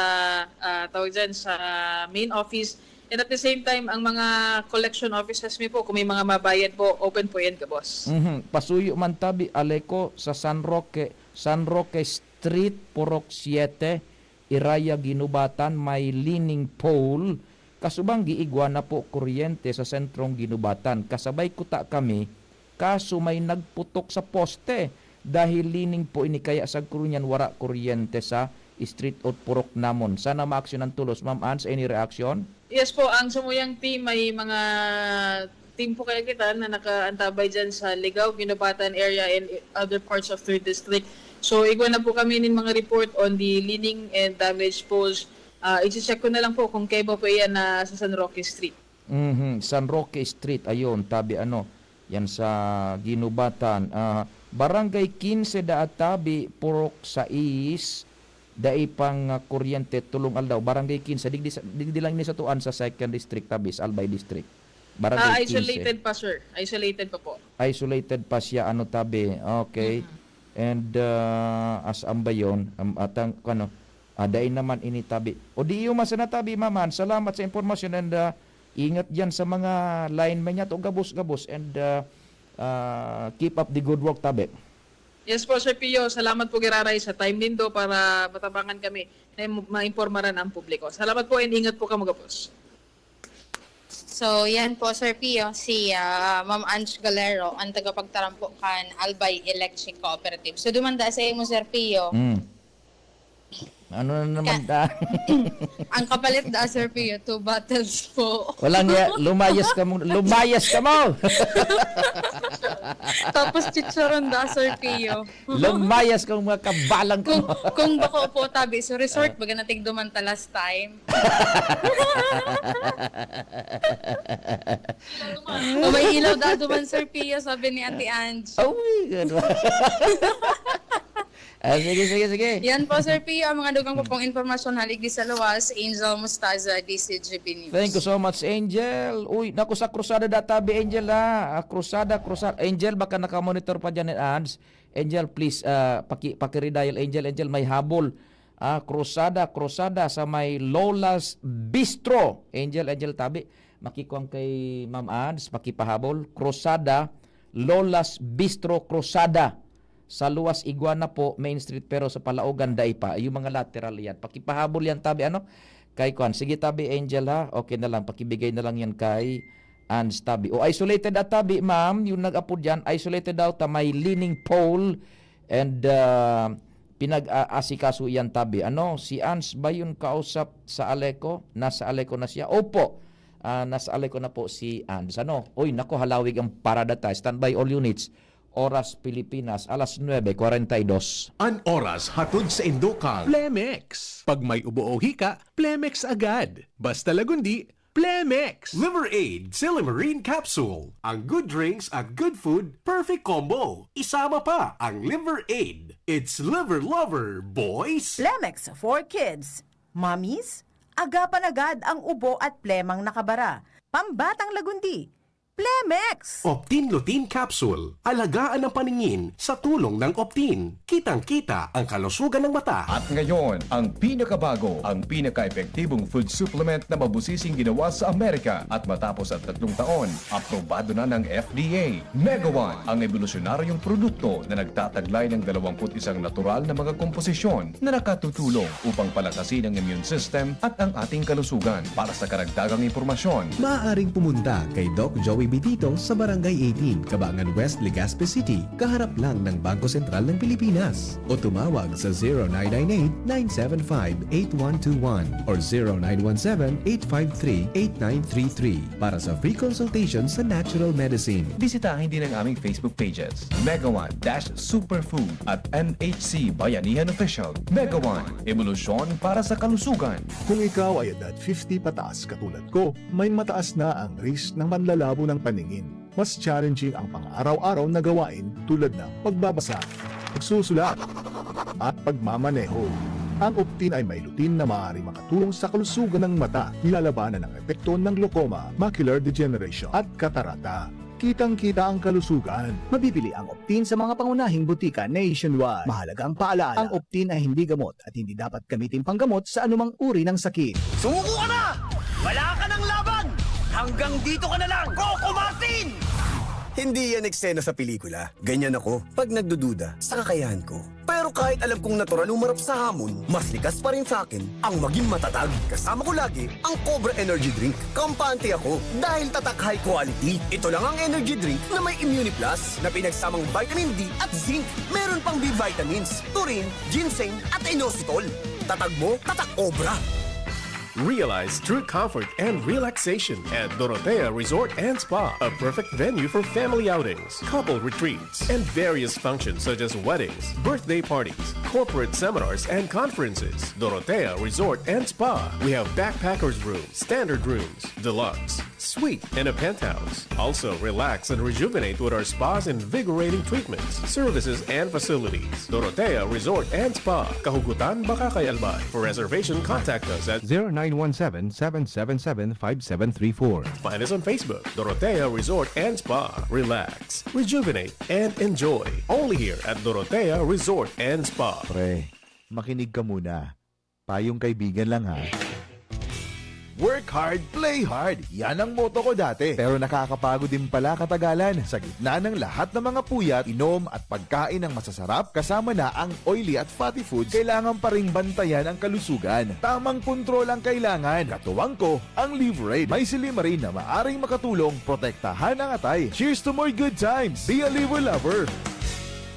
ah, tawag dyan, sa main office. And at the same time, ang mga collection offices mi po, kung may mga mabayad po, open po yan, gabos. Mhm. Pasuyo man tabi, Aleco, sa San Roque, San Roque Street, Purok siete, Iraya, Guinobatan, may leaning pole. Kasubang giigwa na po kuryente sa sentrong Guinobatan. Kasabay kuta kami, kaso may nagputok sa poste. Dahil leaning po ini, kaya sagkod ngunyan wara kuryente sa street o purok namon. Sana maaksyonan tolos. Ma'am Ans, any reaction? Yes po, ang samuyang team, may mga team po kaya kita na nakaantabay dyan sa Ligao, Guinobatan area and other parts of third District. So, igwa na po kami nin mga report on the leaning and damage poles. Ah, i-check ko na lang po kung kaiba po iyan na sa San Roque Street. Mhm, San Roque Street, ayun, tabi ano, yan sa Guinobatan. Ah, Barangay quince daa tabi, purok sais, dai pang, ah, kuryente, tolong aldaw. Barangay quince, digdi sa, digdi lang ini sa tuan sa second district, tabi, sa Albay District. Barangay Ah, quince. Isolated pa, sir. Isolated pa po. Isolated pa siya, ano, tabi. Okay. Mhm. And, ah, as ambayon, am-, atang, ano, ah, dai naman ini tabi. O di iyo man sana tabi, Ma'am Ann. Salamat sa impormasyon and, ah, ingat diyan sa mga linemen niya. To gabos-gabos and, ah, ah, keep up the good work, tabi. Yes po, Sir Pio. Salamat po giraray sa time nindo para matabangan kami na im-, maimpormaran ang publiko. Salamat po and ingat po kamo gabos. So, yan po, Sir Pio, si, ah, Ma'am Ange Galero, ang tagapagtaram po kan Albay Electric Cooperative. So, dumanda sa imo, Sir Pio. Mm. Ano na naman Ka- da? Ang kapalit da, Sir Pio, two bottles po. Walang ya, lumayas ka mo, lumayas ka mo! Tapos chicharon da, Sir Pio. Lumayas kang mga kabalang ko. Kung, kung bako po, tabi, so resort, Ah. baga natigduman ta last time. O, may ilaw da duman, Sir Pio, sabi ni Ate Ange. Uy, gano'n. Ah, sige, sige, sige. Yan po, Sir Pio, ang mga dugang po pong impormasyon, halig di sa luwas, Angel Mostaza, D C G B News. Thank you so much, Angel. Uy, naku, sa Cruzada da tabi, Angel, ha? Ah, Cruzada, Cruzada. Angel, baka nakamonitor pa dyan ni Ange. Angel, please, ah, paki-, paki-redial, Angel. Angel, may habol. Ah, Cruzada, Cruzada sa may Lola's Bistro. Angel, Angel, tabi. Makikuwang kay Ma'am Ange, pakipahabol. Cruzada, Lola's Bistro, Cruzada. Sa luwas, Iguana po, Main Street, pero sa Palaogan, dai pa. Yung mga lateral yan. Pakipahabol yan, tabi, ano? Kay Kwan. Sige, tabi, Angel, ha? Okay na lang. Pakibigay na lang yan kay Ange, tabi. O, isolated at tabi, ma'am. Yung nag-apod yan, isolated daw ta may leaning pole and, ah, pinag-aasikaso yan, tabi. Ano? Si Ange ba yun kausap sa Aleco? Nasa Aleco na siya? Opo. Ah, nasa Aleco na po si Ange. Ano? Uy, nako, halawig ang parada ta. Standby all units. Oras Pilipinas, alas nuebe kwarenta y dos. An oras hatod sa indo kan Plemex. Pag may ubo o hika, Plemex agad. Basta Lagundi, Plemex! Liver Aid Silimarin Capsule. Ang good drinks at good food, perfect combo. Isama pa ang Liver Aid. It's Liver Lover, boys! Plemex for kids. Mommies, agapan agad ang ubo at plemang nakabara. Pambatang Lagundi, Plemex! Optin Lutein Capsule. Alagaan ang paningin sa tulong ng Optin. Kitang-kita ang kalusugan ng mata. At ngayon, ang pinakabago, ang pinaka-epektibong food supplement na mabusising ginawa sa Amerika. At matapos ang tatlong taon, aprobado na ng F D A. Mega One, ang ebolusyonaryong produkto na nagtataglay ng dalawampu't isang natural na mga komposisyon na nakatutulong upang palakasin ang immune system at ang ating kalusugan. Para sa karagdagang impormasyon, maaaring pumunta kay Doc Joey Bitito sa Barangay eighteen, Cabangan West, Legazpi City, kaharap lang ng Bangko Sentral ng Pilipinas. O tumawag sa zero nine nine eight, nine seven five, eight one two one or zero nine one seven, eight five three, eight nine three three para sa free consultation sa natural medicine. Bisitahin din ang aming Facebook pages, Mega One dash Superfood at M H C Bayanihan Official. Mega One, ebolusyon para sa kalusugan. Kung ikaw ay edad fifty pataas katulad ko, may mataas na ang risk ng panlalabo ng paningin. Mas challenging ang pang-araw-araw na gawain tulad ng pagbabasa, pagsusulat, at pagmamaneho. Ang Optin ay may lutein na maaaring makatulong sa kalusugan ng mata, nilalabanan ang epekto ng glaucoma, macular degeneration, at katarata. Kitang-kita ang kalusugan. Mabibili ang Optin sa mga pangunahing butika nationwide. Mahalaga ang paalala. Ang Optin ay hindi gamot at hindi dapat gamitin panggamot sa anumang uri ng sakit. Sumuko ka na! Wala ka ng laban! Hanggang dito ka na lang, Coco Martin! Hindi yan eksena sa pelikula. Ganyan ako pag nagdududa sa kakayahan ko. Pero kahit alam kong natural humarap sa hamon, mas likas pa rin sa akin ang maging matatag. Kasama ko lagi ang Cobra Energy Drink. Kampante ako dahil tatak, high quality. Ito lang ang energy drink na may Immune Plus na pinagsamang vitamin D at zinc. Meron pang B vitamins, taurine, ginseng at inositol. Tatag mo, tatak Cobra! Realize true comfort and relaxation at Dorotea Resort and Spa, a perfect venue for family outings, couple retreats, and various functions such as weddings, birthday parties, corporate seminars, and conferences. Dorotea Resort and Spa. We have backpackers room, standard rooms, deluxe, Suite and a penthouse. Also, relax and rejuvenate with our spa's invigorating treatments, services, and facilities. Dorotea Resort and Spa. Kahugutan, Bacacay, Albay. For reservation, contact us at zero nine one seven, seven seven seven, five seven three four. Find us on Facebook, Dorotea Resort and Spa. Relax, rejuvenate, and enjoy. Only here at Dorotea Resort and Spa. Pre, makinig ka muna. Payong kaibigan lang ha. Work hard, play hard. Yan ang motto ko dati. Pero nakakapagod din pala katagalan. Sa gitna ng lahat ng mga puyat, inom at pagkain ng masasarap, kasama na ang oily at fatty foods, kailangan pa ring bantayan ang kalusugan. Tamang kontrol ang kailangan. Katuwang ko, ang Liverade. May silimarin na maaring makatulong protektahan ang atay. Cheers to more good times! Be a Liver Lover!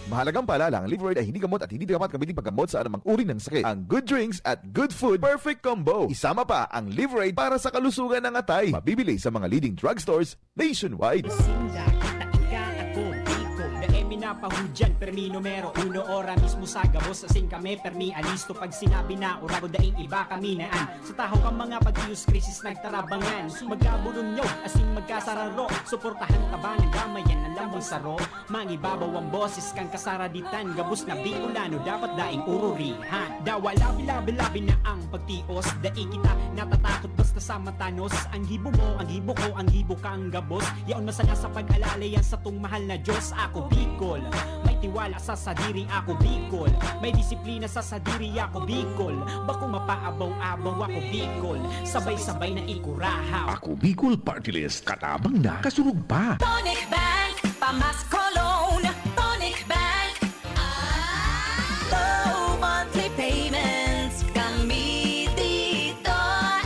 Mahalagang paalala, ang Liverade ay hindi gamot at hindi dapat gamitin paggamot sa anumang uri ng sakit. Ang good drinks at good food, perfect combo. Isama pa ang Liverade para sa kalusugan ng atay. Mabibili sa mga leading drugstores nationwide. Sinda, kita ika, ako, Bicol. Dai mi napahudyan, permi numero uno, ora mismo sa gabos. Asin kami, permi alisto. Pag sinabi na, ora ko daing iba kami na an. Sa tahaw ka mga pag-iyos, krisis nagtarabangan. Magkaburunyo, asin magkasararo. Suportahan, tabangan, damayan, ang lambang saro. Mangibabaw ang boses kan kasaraditan, gabos na Bicolano dapat daing ururihan. Dawa labi-labi-labi na ang pagtios, dai kita natatakot basta sa matanos. Ang gibo mo, ang gibo ko, ang gibo kang gabos. Yaon masana sa pag-alala yan satong mahal na Diyos. Ako Bicol, may tiwala sa sadiri. Ako Bicol, may disiplina sa sadiri. Ako Bicol, bako mapaabaw-abaw. Ako Bicol, sabay-sabay na ikurahaw. Ako Bicol Party List, katabang na, kasurog pa. Tonic Bank, Pamas Cologne. Tonic Bank. Low monthly payments. Kami dito.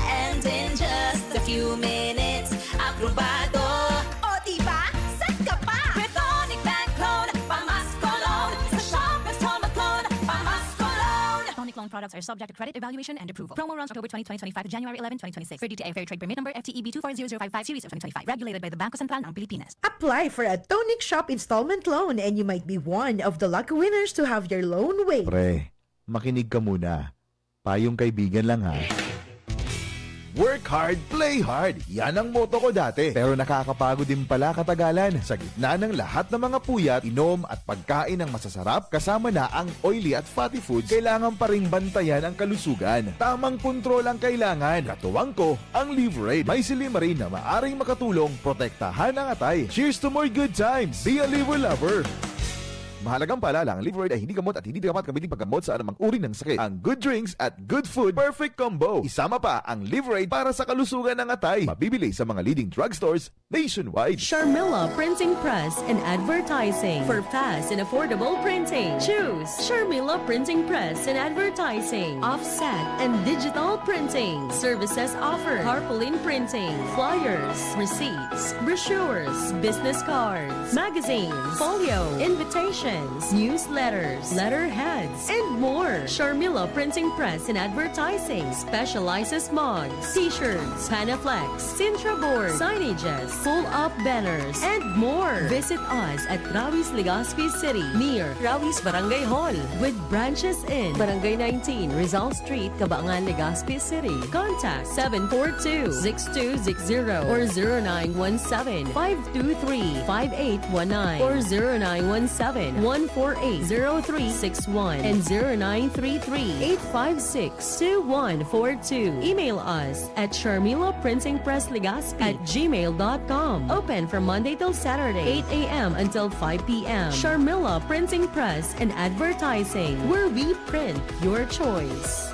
And in just a few minutes, aprobado. O diba? Set ka pa! With Tonic Bank Loan, Pamas Cologne. Sa Shoppers Home Cologne, Pamas Cologne. Tonic loan products are subject to credit evaluation and approval. Promo runs October twenty, twenty twenty-five to January eleven, twenty twenty-six. Per D T I Fair Trade Permit Number F T E B two four zero zero five five series of twenty twenty-five. Regulated by the Bangko Sentral ng Pilipinas. Apply for a Tonic Shop installment loan and you might be one of the lucky winners to have your loan waived. Pre, makinig ka muna. Payong kaibigan lang ha. Work hard, play hard. Yan ang motto ko dati. Pero nakakapagod din pala katagalan. Sa gitna ng lahat ng mga puyat, inom at pagkain ng masasarap, kasama na ang oily at fatty foods, kailangan pa ring bantayan ang kalusugan. Tamang kontrol ang kailangan. Katuwang ko, ang Liverade. May silimarin na maaring makatulong protektahan ang atay. Cheers to more good times! Be a Liver Lover! Mahalagang paalala, ang Liverade ay hindi gamot at hindi dapat gamitin paggamot sa anumang uri ng sakit. Ang good drinks at good food, perfect combo. Isama pa ang Liverade para sa kalusugan ng atay. Mabibili sa mga leading drugstores nationwide. Sharmila Printing Press and Advertising. For fast and affordable printing, choose Sharmila Printing Press and Advertising. Offset and digital printing. Services offered: tarpaulin printing, flyers, receipts, brochures, business cards, magazines, folio, invitations, newsletters, letterheads, and more. Sharmila Printing Press and Advertising specializes mugs, t-shirts, Panaflex, Sintra board, signages, pull-up banners, and more. Visit us at Rawis, Legazpi City, near Rawis Barangay Hall, with branches in Barangay nineteen, Rizal Street, Cabangan, Legazpi City. Contact seven four two, six two six zero or zero nine one seven, five two three, five eight one nine or zero nine one seven, one four eight, zero three six one and zero nine three three, eight five six, two one four two. Email us at Sharmila Printing Press Legazpi at gmail dot com. Open from Monday till Saturday, eight a.m. until five p.m. Sharmila Printing Press and Advertising, where we print your choice.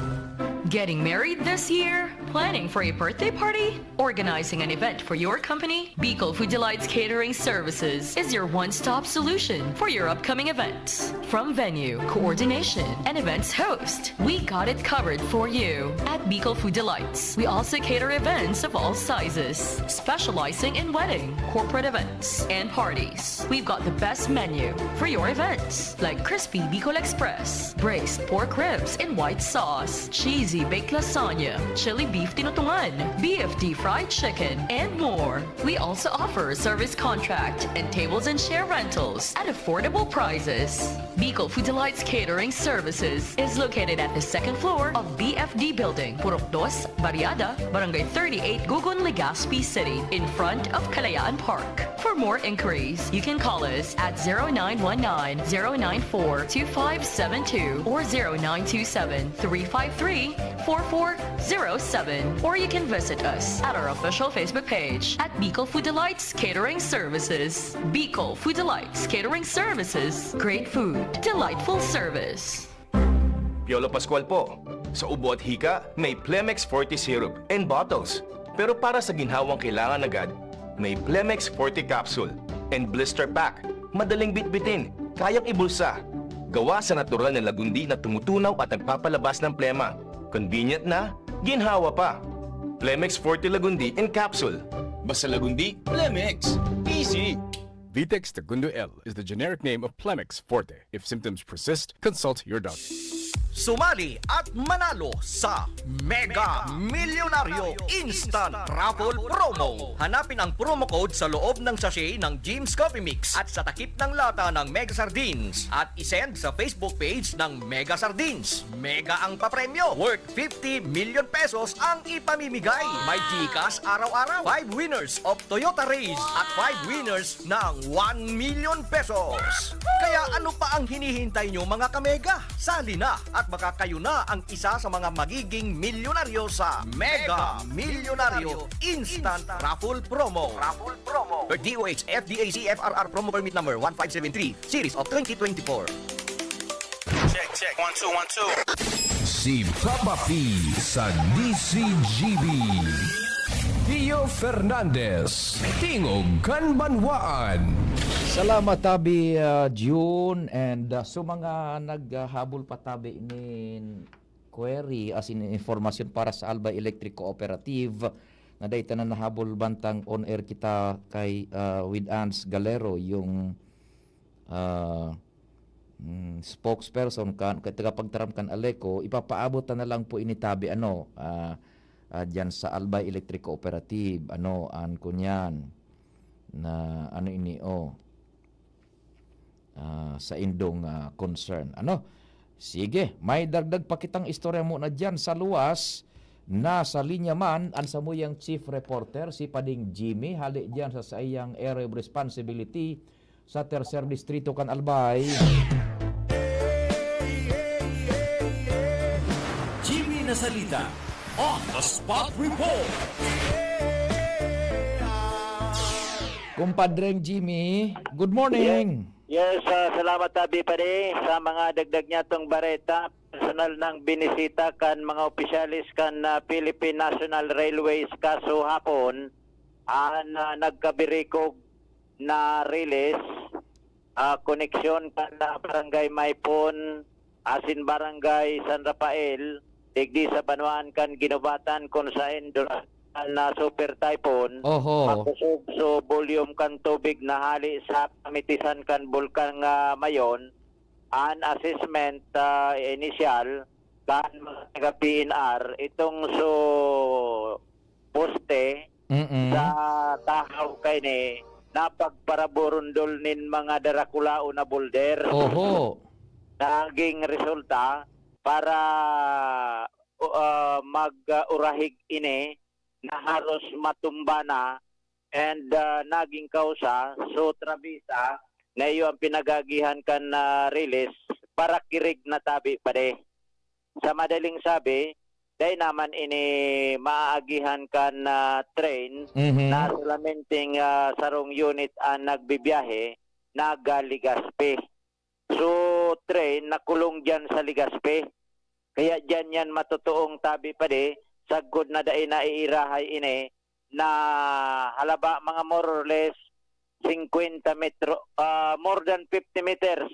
Getting married this year? Planning for a birthday party? Organizing an event for your company? Bicol Food Delights Catering Services is your one-stop solution for your upcoming events. From venue, coordination, and events host, we got it covered for you. At Bicol Food Delights, we also cater events of all sizes, specializing in wedding, corporate events, and parties. We've got the best menu for your events, like crispy Bicol Express, braised pork ribs in white sauce, cheesy baked lasagna, chili beef tinutungan, B F D fried chicken, and more. We also offer service contract and tables and chair rentals at affordable prices. Bicol Food Delights Catering Services is located at the second floor of B F D Building, Purok Dos, Barriada, Barangay thirty-eight, Gugun, Legazpi City, in front of Kalayaan Park. For more inquiries, you can call us at zero nine one nine, zero nine four, two five seven two or zero nine two seven, three five three, four four zero seven, or you can visit us at our official Facebook page at Bicol Food Delights Catering Services. Bicol Food Delights Catering Services. Great food, delightful service. Piolo Pascual po. Sa ubo at hika, may Plemex Forte Syrup and bottles. Pero para sa ginhawang kailangan agad, may Plemex Forte Capsule and Blister Pack. Madaling bitbitin, kayang ibulsa. Gawa sa natural na lagundi na tumutunaw at nagpapalabas ng plema. Convenient na, ginhawa pa. Plemex Forte Lagundi in Capsule. Basta Lagundi, Plemex. Easy! Vitex Segundo L is the generic name of Plemex Forte. If symptoms persist, consult your doctor. Sumali at manalo sa Mega Milyonaryo Instant Raffle Promo. Hanapin ang promo code sa loob ng sachet ng Jim's Coffee Mix at sa takip ng lata ng Mega Sardines at isend sa Facebook page ng Mega Sardines. Mega ang papremyo, worth fifty million pesos ang ipamimigay. May GCash araw-araw, five winners of Toyota Raize at five winners ng one million pesos. Kaya ano pa ang hinihintay nyo, mga kamega? Sali na at baka kayo na ang isa sa mga magiging milyonaryo sa Mega Milyonaryo Instant Raffle Promo. Raffle Promo. Per D O H F D A C F R R Promo Permit Number one five seven three, Series of twenty twenty-four. Check, check. One, two, one, two. Si Papa P sa D C G B. Theo Fernandez, Tingog kan Banwaan. Salamat, Tabi, ah, June. And ah, sa mga naghahabol pa, Tabi, nin query, as in informasyon para sa Albay Electric Cooperative, na dai ta na nahabol bantang on air kita kay, ah, with Ans Galero, yung, ah, mm, spokesperson kan, kay tagapagtaram kan Aleco, ipapaabot ta na lang po ini, Tabi, ano, ah, ah, diyan sa Albay Electric Cooperative, ano, an kunyan, na ano ini, oh, ah, sa indong, ah, concern. Ano? Sige, may dagdag pa kitang istorya muna diyan sa luwas. Nasa linya man an samuyang chief reporter, si Pading Jimmy, hali diyan sa saiyang area of responsibility sa Tercer Distrito kan Albay. Jimmy Nasalita on the spot report. Kumpadreng Jimmy, good morning. Yes, ah, salamat, Tabi, pare, sa mga dagdag niya tong bareta. Personal nang binisita kan mga opisyales kan ah, Philippine National Railways kaso hapon, an ah, nagkabirikog na riles, ah, koneksyon kan ah, Barangay Maypon asin Barangay San Rafael, digdi sa banwaan kan Guinobatan, kun saen duran na super typhoon, Oho. makusog so volume kan tubig na hali sa kamitisan kan Bulkan nga Mayon. An assessment ah, initial kan mga taga P N R, itong so poste Mm-mm. sa tahaw kaini napagparaburundol nin mga darakulaon na boulder. Oho. Naging resulta para ah, mag-urahig ini na haros matumba na and ah, naging kausa, so trabisa na iyo ang pinagagihan kan ah, riles para kirig na, Tabi, pare. Sa madaling sabi, dai naman ini maaagihan kan ah, train Mhm. na solamente ah, sarong unit ang nagbibiyahe, naga Legazpi. So, train nakulong diyan sa Legazpi. Kaya diyan yan matutuong, Tabi, pare, sagkod na dai naiirahay ini na halaba mga more or less fifty metro, ah, more than fifty meters,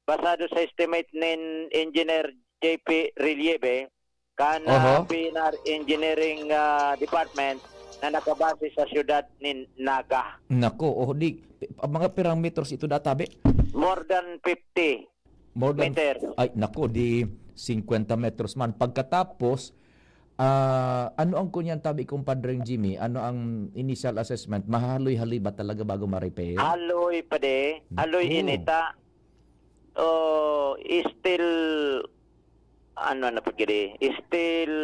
basado sa estimate nin Engineer J P Relieve kan ah, Oho. P N R Engineering ah, Department na nakabase sa siyudad nin Naga. Nako, oh, di, pi- mga pirang meters ito da, Tabi? More than fifty. More than, Meter. Ay, naku, di singkwenta metros man. Pagkatapos, ah, ano ang kunyan tabi, Compadre Jimmy? Ano ang initial assessment? Mahaloy-haloy ba talaga bago ma-repair? Haloy pa de. Haloy Naku. Inita. Oh, still, ano na pagkiri? Still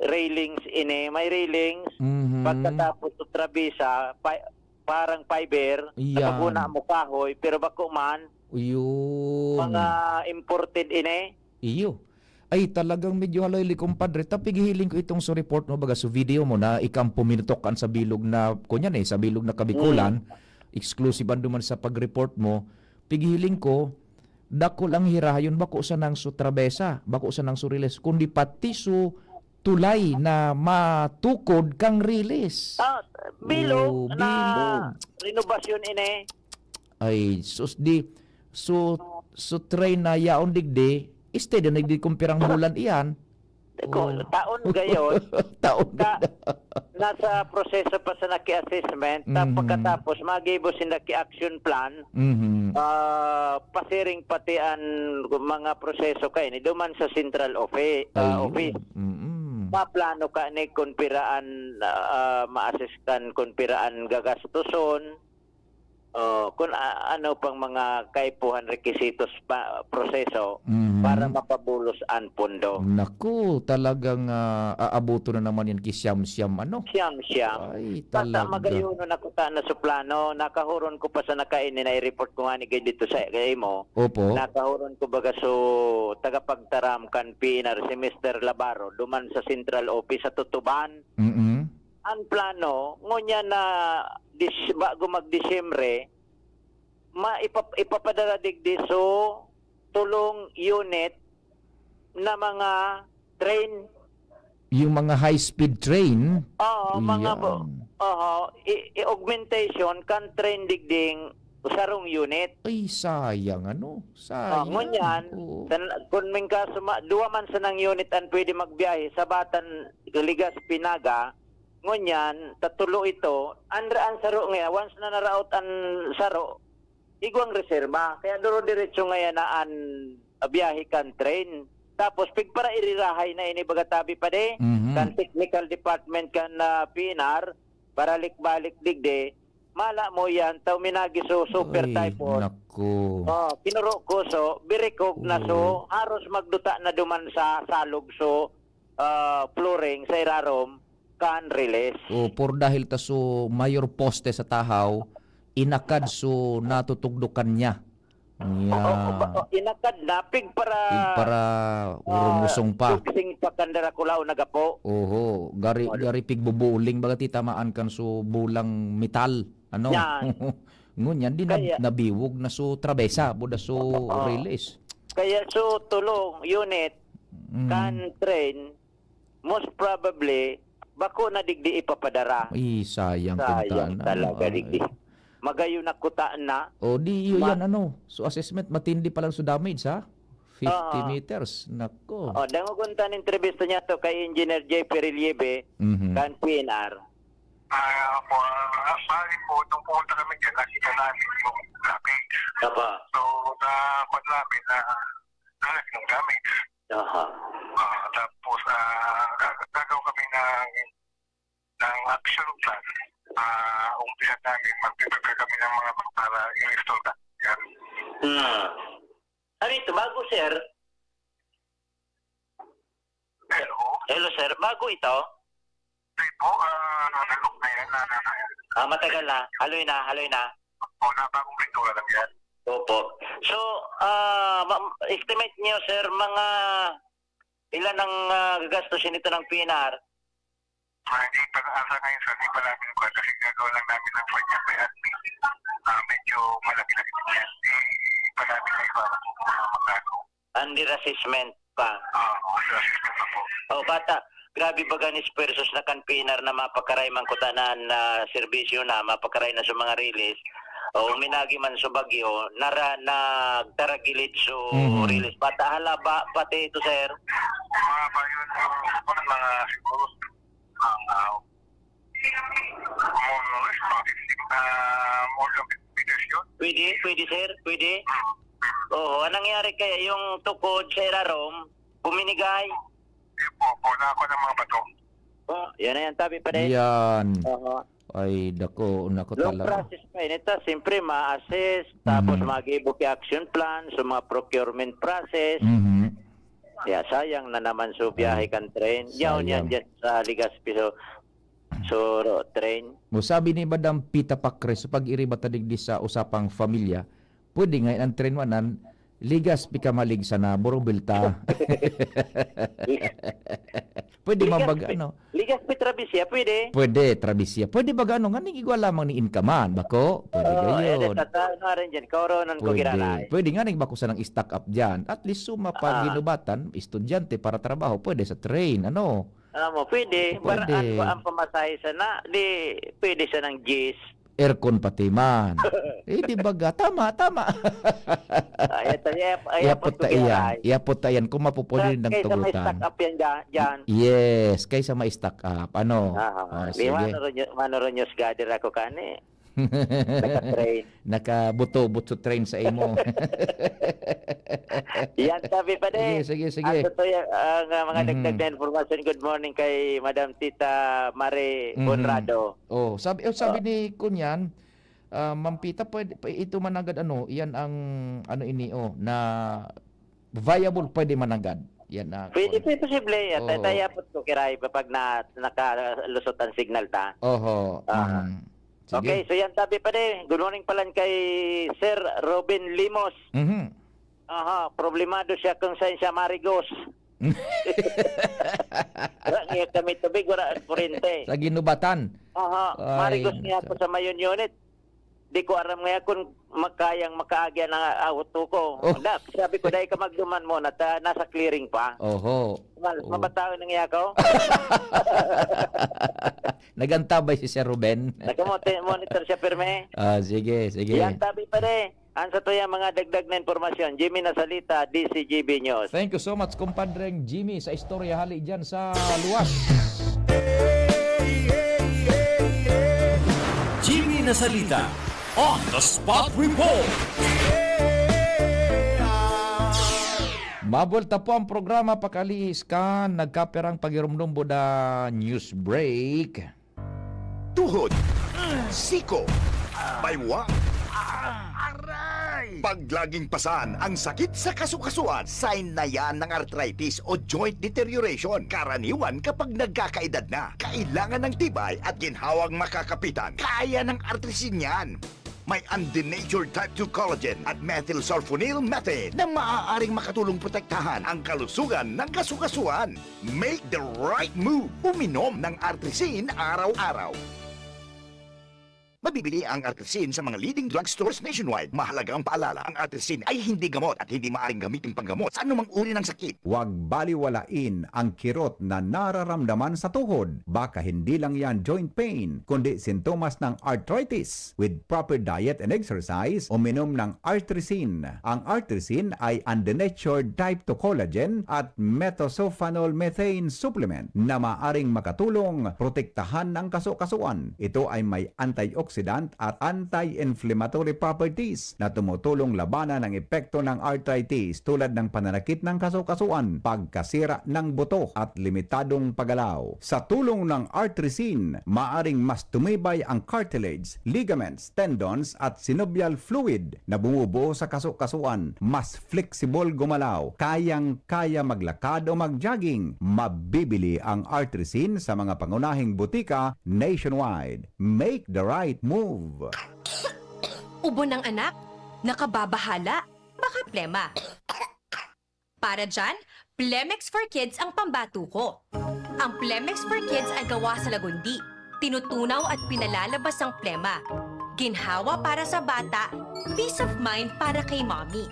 railings ini. May railings. Mhm. Pagkatapos sa trabisa, pa, parang fiber. Yan. Sa paguna mo kahoy, pero bako man, Yun. Mga imported ini. Iyo. Ay, talagang medyo haloy-haloy, Compadre. Ta, pighihiling ko itong sa report mo, baga, sa video mo na ikampo minutok kan sa bilog na, kunyan eh, sa bilog na Kabikulan. Exclusive ang duman sa pag-report mo. Pighihiling ko, dakul ang hirahayon, bako sa nang su trabesa, bako sa nang su riles, kundi pati su tulay na matukod kang riles. Ah, bilog Oh, na bilog. Renovasyon ini. Ay, sus, di, so, so train na yaon digdi, steady na digdi kung pirang bulan iyan. Ko, Oh. Taon gayon, Taon ka, na. Nasa proseso pa sa naki-assessment, ta Mhm. pagkatapos, magibo sinda ki action plan, Mhm. ah, pasiring pati an mga proseso kay ni duman sa central office, ah, Ayun. office. Mm-mm. Maplano ka ni kung piraan, ah, ma-assess kan kung piraan gagastuson. Oh, kung a- ano pang mga kaipuhan, requisitos pa, proseso Mhm. para mapabulos an pondo. Naku, talagang, ah, aabuto na naman yan ki siyam-siyam, ano? Siyam-siyam. Ay, Basta talaga. Magayon na kuta na su plano, nakahuron ko pa sa nakaini na i-report ko nga ni dito sa kay mo. Opo. Nakahuron ko baga so tagapagtaram kan P N R si Mister Labaro duman sa central office sa Tutuban. Mm-mm. Ang plano, ngunya na dis, bago mag-Disyembre, ma, ipap, ipapadara digdi so tulong unit na mga train. Yung mga high-speed train, Oo, mga bo, Yan. Oo, i, i-augmentation kan train digding sarong unit. Ay, sayang, ano? Ah, Sayang. ngunyan, Oo. san, kung mingkaso, ma, duwa man sanang unit ang pwede magbiyahe, Sabatan, Ligas, Pinaga, ngunyan, tatulo ito, an, an saro nga, once na naraot an saro, igwang reserba. Kaya duro diretso ngayon na an, ah, biyahe kan train. Tapos, pigpara irirahay na ini, baga tabi pa de, Mhm. kan technical department kan, ah, P N R, baralik-balik digdi, mala mo yan, tao minagi so super Ay, typhoon. Naku. Oh, kinuro ko so, birikog na so, Oo. Haros magduta na duman sa salog so, ah, flooring sa irarom, kan release. O, por dahil ta so mayor poste sa tahaw, inakad so natutugdukan niya. Oo, Yeah. ba- oh, inakad na, pig para, Pig para ah, urungusong pa. Tugsing pa kan Dracula o nagapo. Oho, gari, Wala. Gari pigbubuling baga titamaan kan so bulang metal. Ano? Yan. Ngunyan, di na, Kaya nabiwog na so trabesa, buda so Oo. release. Kaya so tulong unit Mm. kan train, most probably, bako na digdi ipapadara. Ay, sayang, Sayang kuntana, talaga ay. Digdi. Magayon na kuta na. O, di yun Ma- yan, ano. So, assessment, matindi pa lang so damage, ha? fifty Oo. Meters. Nako. O, dangogon ta an entrevista niya to kay Engineer J P Relieve, Mhm. kan P N R. Ah, po, ah, sorry po, nung pumunta kami dyan, nakita namin yung damage. Apa. So, na, pag namin na, na yung damage. Aha. Ah, tapos, ah, gag- gagawa kami ng, ng action plan. Ah, umpisa namin, magpiprepare kami ng mga para i-install na. Yan. Hmm. Ano ito? Bago, sir? Hello? Hello, sir. Bago ito? Hindi po, ah, nalok na yan, na, na, na. Ah, matagal na. Haloy na, haloy na. O, na bagong pintura lang yan. Opo. So, ah, ma- estimate niyo, sir, mga ilan ang, ah, gagastusin nito ng P N R? Ah, hindi pa ata ngayon, sir. Hindi pa namin kuha kasi gagawa lang namin ng kanya may admin. Ah, medyo malaki-laki din yan. Hindi pa namin na iba kung magkano. Under assessment pa. Ah, oo, sir. Assistant pa po. O, bata, grabe baga an esfuerzos na kan P N R na mapakaray man kutana an, ah, serbisyo na, mapakaray na sa mga release. O, minagi man sa bagyo, nara, nagtaragilid so Mhm. release. Bata, hala ba, pati ito, sir? Mga bayon, mga, mga siguro, mga, more or less, mga fifteen, ah, more than fifty meters yun. Pwede, pwede, sir, pwede. Oo, anong nangyari kaya yung tukod sa irarom, buminigay? Opo, opo, nako ng mga bato. Oh, yan na yan, tabi pa din. Yan. Oo. Ay, dako, nako Long talaga. process pa yun. Ito, siyempre, ma-assist, tapos Mhm. mag-book action plan, sa mga procurement process. Mhm. Ya, sayang na naman so biyahe kan train. Yaon yan Sayang. Dyan sa Legazpi, so, so ro- train. Mo sabi ni Madam Pita Pacres, pag iri ba ta digdi sa usapang familia, pwede nga ang train wanan, Legazpi ka malig sana, Borubilta. Pwede man Legazpi. baga, ano? Legazpi Travesya, pwede. Pwede, Travesya. Pwede baga, ano, nga nigigwa lamang ni Inkaman, bako? Pwede Oo, eh, gayon. tata, ano rin dyan, kaoronan ko Pwede. giraray. Pwede nga rin bako sanang stock up dyan. At least, suma pag Ah. ginubatan, estudyante para trabaho, pwede sa train, ano? Amo, pwede. Pwede. Baraan ko ang pamasahe sana, di pwede sanang jis. Aircon pati man. Eh, di baga? Tama, tama. Ay, ito, ay, ay, Iapot ta iyan. Iapot ta iyan. Kung mapupuli Sa, rin ng kaysa may tugutan. Stock up yan dyan. dyan. Yes, kaysa ma-stock up. Ano? Ah, Oh, di sige. Mano Roño-, Mano Roños Gader ako kani. Naka-train. Nakabuto-buto train sa imo. Yan, sabi pa Sige, din. sige, sige. Ang totoo yan, ang uh, mga Mhm. dagdag na informasyon. Good morning kay Madam Tita Marie Mhm. Conrado. Oh, sabi oh, sabi ni Kunyan, ah, Ma'am Pita, pwede pa- ito managad ano, iyan ang ano ini oh na viable, pwede managad. Yan na. Pwede po, posible. At Oo. Tayapot ko kiray pag na, nakalusot ang signal ta. Oho. Ah. Mm. Sige. Okay, so yan tabi pa din. Good morning pala kay Sir Robin Limos. Mhm. Aha, problemado siya kung saan siya marigos. Wala niya kami tubig, wala ang kurente. Sa ginubatan. Aha, Ay, marigos niya nako. ako sa mayon unit. Di ko aram nga kung makayang makaagya na auto ko. Oh. Dak, sabi ko, dahil ka magduman mo, nata, nasa clearing pa. Oho. Mal, Oh. mabataon na nga ako. Nagantabay si Sir Ruben. Nakamote-, monitor siya, pirme. Ah, sige, sige. Yan, tabi pa rin. Ang sa tuya mga dagdag na impormasyon, Jimmy Nasalita, D C G B News. Thank you so much, kumpadreng Jimmy, sa istorya hali dyan sa luwas. Jimmy Nasalita on the spot report. Mabuelta po ang programa, pakalihis kan nagkaperang pagirumdom buda news break. Tuhod, siko, baywa, aray! Pag laging pasan ang sakit sa kasukasuan, sign na yan ng arthritis o joint deterioration. Karaniwan kapag nagkakaedad na, kailangan ng tibay at ginhawang makakapitan. Kaya ng artrisin yan. May undenatured type two collagen at methylsulfonyl methane na maaaring makatulong protektahan ang kalusugan ng kasukasuan. Make the right move. Uminom ng Artrisin araw-araw. Mabibili ang Artrisin sa mga leading drugstores nationwide. Mahalagang paalala, ang Artrisin ay hindi gamot at hindi maaaring gamitin panggamot sa anumang uri ng sakit. Huwag baliwalain ang kirot na nararamdaman sa tuhod. Baka hindi lang yan joint pain, kundi sintomas ng arthritis. With proper diet and exercise, uminom ng Artrisin. Ang Artrisin ay undenatured type two collagen at methylsulfonyl methane supplement na maaring makatulong protektahan ang kasukasuan. Ito ay may antioxidant at anti-inflammatory properties na tumutulong labanan ang epekto ng arthritis tulad ng pananakit ng kasukasuan, pagkasira ng buto at limitadong paggalaw. Sa tulong ng Artrisin, maaring mas tumibay ang cartilage, ligaments, tendons at synovial fluid na bumubuo sa kasukasuan, mas flexible gumalaw, kayang-kaya maglakad o mag-jogging. Mabibili ang Artrisin sa mga pangunahing butika nationwide. Make the right move! Ubo ng anak? Nakababahala? Baka plema. Para dyan, Plemex for Kids ang pambato ko. Ang Plemex for Kids ay gawa sa lagundi. Tinutunaw at pinalalabas ang plema. Ginhawa para sa bata, peace of mind para kay mommy.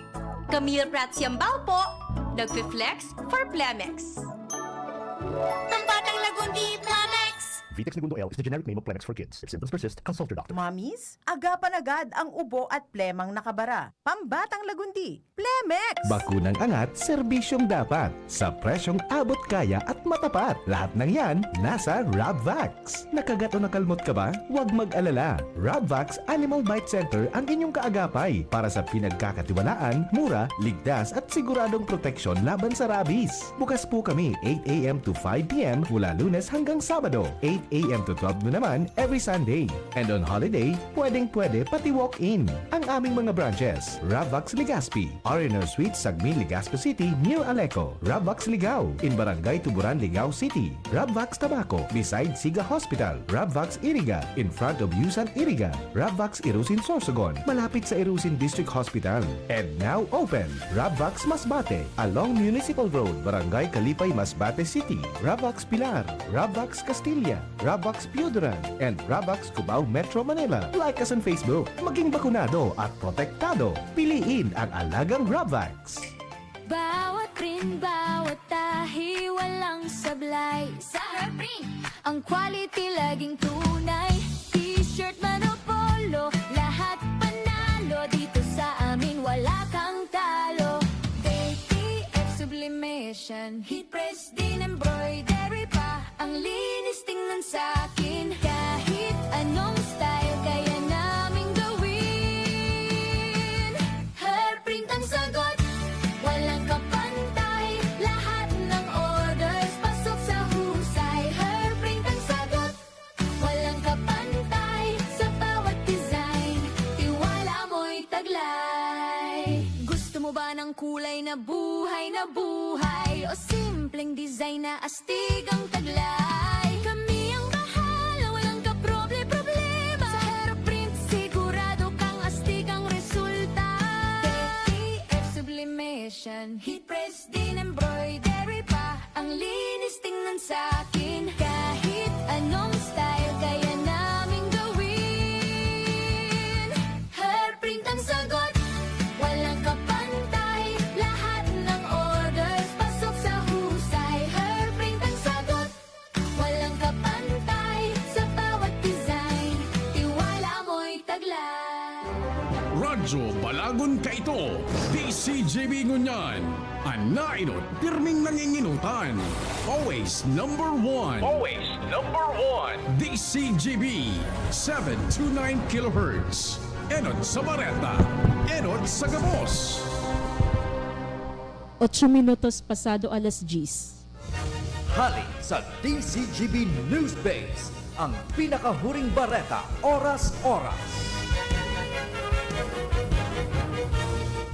Camille Prats Yambao po, nagfi-flex for Plemex. Pambatang lagundi, Plemex! Vitex Negundo L is the generic name of Plemex for kids. If symptoms persist, consult your doctor. Mommies, agapan agad ang ubo at plemang nakabara. Pambatang lagundi, Plemex! Bakunang angat, serbisyong dapat. Sa presyong abot kaya at matapat. Lahat ng yan, nasa Rabvax. Nakagat o nakalmot ka ba? Huwag mag-alala. Rabvax Animal Bite Center ang inyong kaagapay para sa pinagkakatiwalaan, mura, ligtas at siguradong proteksyon laban sa rabies. Bukas po kami eight a m to five p m mula Lunes hanggang Sabado, eight a m to twelve noon naman every Sunday. And on holiday, pwedeng-pwede pati walk-in. Ang aming mga branches, Ravvax Legazpi, R and R Suite, Sagmin, Legazpi City, near Aleco, Ravvax Ligao, in Barangay Tuburan, Ligao City, Ravvax Tabaco, beside Siga Hospital, Ravvax Iriga, in front of Yusan Iriga, Ravvax Irusin Sorsogon, malapit sa Irusin District Hospital. And now open, Ravvax Masbate, along Municipal Road, Barangay Kalipay, Masbate City, Ravvax Pilar, Ravvax Castilla, Ravvax Pioduran, and Ravvax Cubao, Metro Manila. Like us on Facebook. Maging bakunado at protektado. Piliin ang alagang Ravvax. Bawat print, bawat tahi, walang sablay. Sa Herbrin, ang quality laging tunay. T-shirt man o polo, lahat panalo. Dito sa amin, wala kang talo. K T F Sublimation, Heat Press, din embroidery pa. Ang linis tingnan sa akin. Kahit anong style, kaya naming gawin. Hairprint ang sagot, walang kapantay. Lahat ng orders, pasok sa husay. Hairprint ang sagot, walang kapantay. Sa bawat design, tiwala mo'y taglay. Gusto mo ba ng kulay na buhay na buhay? O simpleng design na astig ang taglay? Kami ang bahala, walang kaproble-problema. Sa Hairprint, sigurado kang astig ang resulta. K T F Sublimation, Heat Press, din embroidery pa. Ang linis tingnan sa akin. Kahit anong style, kaya naming gawin. Hairprint ang sagot, walang kapantay. Lahat ng orders, pasok sa husay. Hairprint ang sagot, walang kapantay. Sa bawat design, tiwala mo'y taglay. Radyo Balagon kaito, D C G B ngunyan. An naenot, pirming nangingenotan. Always number one. Always number one. D C G B, seven two nine kilohertz. Enot sa bareta, enot sa gabos. Ocho minutos pasado alas diyes. Hali sa D C G B News Base, ang pinakahuring bareta, oras-oras.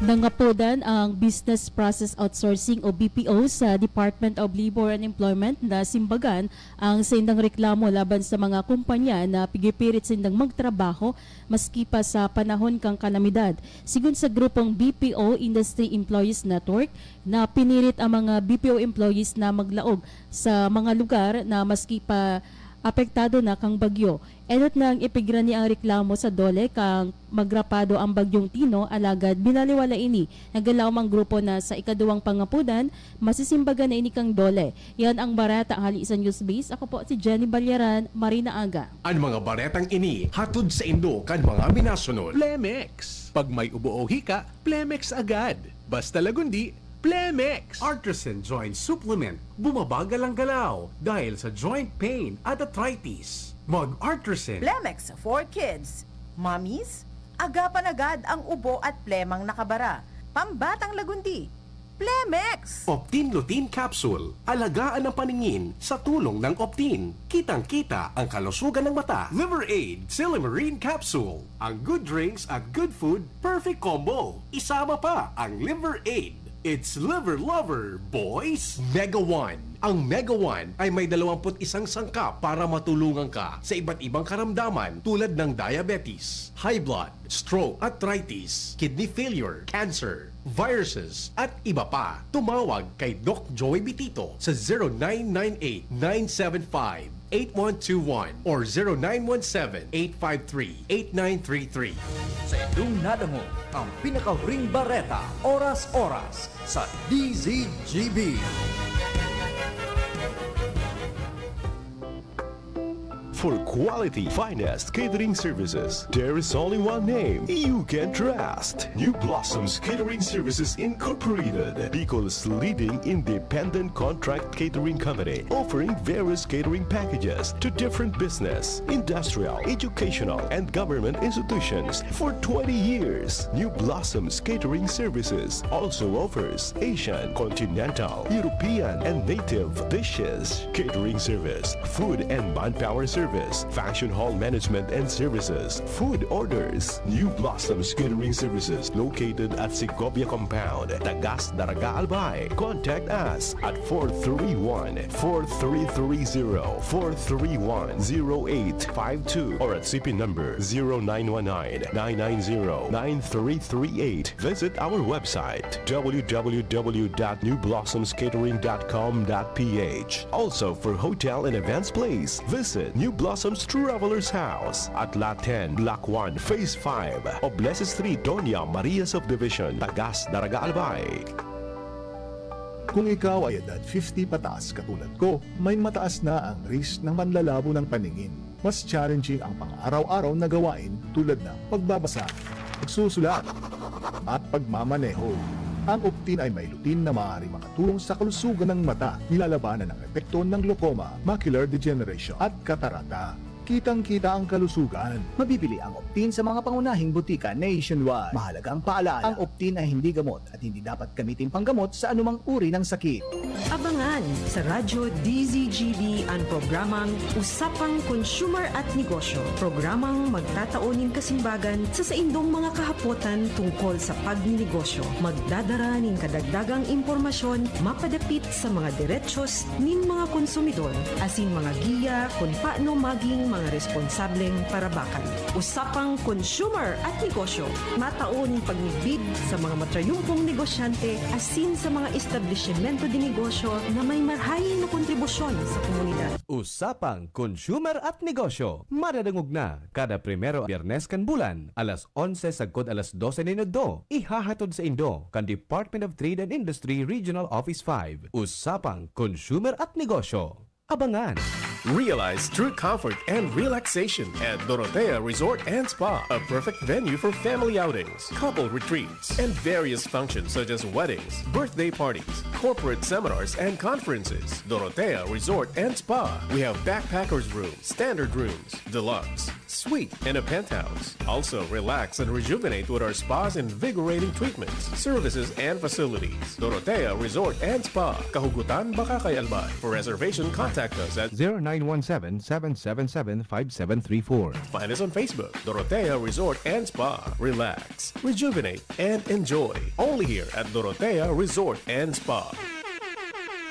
Nangapodan ang Business Process Outsourcing o B P O sa Department of Labor and Employment na simbagan ang saindang reklamo laban sa mga kumpanya na pigipirit sindang magtrabaho maski pa sa panahon kan kalamidad. Sigon sa grupong B P O Industry Employees Network, na pinirit ang mga B P O employees na maglaog sa mga lugar na maski pa apektado na kan bagyo. Enot nang ipigrani ang reklamo sa DOLE kan magrapado ang Bagyong Tino, alagad binaliwala ini. Naglaom ang grupo na sa ikaduwang pangapodan, masisimbagan na ini kan DOLE. Yan ang bareta hali sa Newsbase. Ako po si Jenny Balyaran, Marina Aga. An mga baretang ini hatod saindo kan mga minasunod. Plemex. Pag may ubo o hika, Plemex agad. Basta lagundi, Plemex. Artisan Joint Supplement, bumabagal ang galaw dahil sa joint pain at arthritis. Mag-Artisan. Plemex for kids. Mommies, agapan agad ang ubo at plemang nakabara. Pambatang lagundi, Plemex! Optin Lutein Capsule. Alagaan ang paningin sa tulong ng Optin. Kitang-kita ang kalusugan ng mata. Liver Aid, Silymarin Capsule. Ang good drinks at good food, perfect combo. Isama pa ang Liver Aid. It's Liver Lover, boys! Mega One. Ang Mega One ay may dalawampu't isang sangkap para matulungan ka sa iba't ibang karamdaman tulad ng diabetes, high blood, stroke, arthritis, kidney failure, cancer, viruses, at iba pa. Tumawag kay Doc Joey Bitito sa zero nine nine eight, nine seven five, eight one two one or zero nine one seven, eight five three, eight nine three three. Sa inyong nadangog ang pinakahuring bareta, oras-oras, sa D Z G B. for quality, finest catering services. There is only one name you can trust. New Blossoms Catering Services Incorporated, Bicol's leading independent contract catering company, offering various catering packages to different business, industrial, educational, and government institutions for twenty years. New Blossoms Catering Services also offers Asian, continental, European, and native dishes, catering service, food and manpower service, function hall management and services, food orders. New Blossoms Catering Services located at Segovia Compound, Tagas, Daraga, Albay. Contact us at four three one, four three three zero, four three one, zero eight five two or at C P number zero nine one nine, nine nine zero, nine three three eight. Visit our website, w w w dot new blossoms catering dot com dot p h. Also, for hotel and events place, visit New Blossoms Travelers House at Lot ten, Block one, Phase five, Oblese Street, Doña Maria Subdivision, Tagas, Daraga, Albay. Kung ikaw ay edad fifty pataas katulad ko, may mataas na ang risk ng panlalabo ng paningin. Mas challenging ang pang-araw-araw na gawain tulad ng pagbabasa, pagsusulat, at pagmamaneho. Ang Optin ay may lutein na maaaring makatulong sa kalusugan ng mata, nilalabanan ang epekto ng glaucoma, macular degeneration, at katarata. Kitang-kita ang kalusugan. Mabibili ang Optin sa mga pangunahing butika nationwide. Mahalagang paalala, ang Optin ay hindi gamot at hindi dapat gamitin panggamot sa anumang uri ng sakit. Abangan sa Radyo D Z G B an programang Usapang Consumer at Negosyo, programang magtatao nin kasimbagan sa saindong mga kahapotan tungkol sa pagninegosyo. Magdadara nin kadagdagang impormasyon mapadapit sa mga derechos nin mga konsumidor, asin mga giya kun paano maging mga responsableng parabakan. Usapang Consumer at Negosyo, matao nin pagmidbid sa mga matrayumpong negosyante asin sa mga establisimento de negosyo na may marahay na kontribusyon sa komunidad. Usapang Consumer at Negosyo, madadangog na kada primero Biyernes kan bulan, alas onse sagkod alas dose nin udto. Ihahatod saindo kan Department of Trade and Industry Regional Office five. Usapang Consumer at Negosyo. Abangan! Realize true comfort and relaxation at Dorotea Resort and Spa, a perfect venue for family outings, couple retreats, and various functions such as weddings, birthday parties, corporate seminars, and conferences. Dorotea Resort and Spa. We have backpackers room, standard rooms, deluxe, suite, and a penthouse. Also, relax and rejuvenate with our spa's invigorating treatments, services, and facilities. Dorotea Resort and Spa, Kahugutan, Bacacay, Albay. For reservation, contact us at zero nine one seven, seven seven seven, five seven three four. Find us on Facebook, Dorotea Resort and Spa. Relax, rejuvenate, and enjoy. Only here at Dorotea Resort and Spa.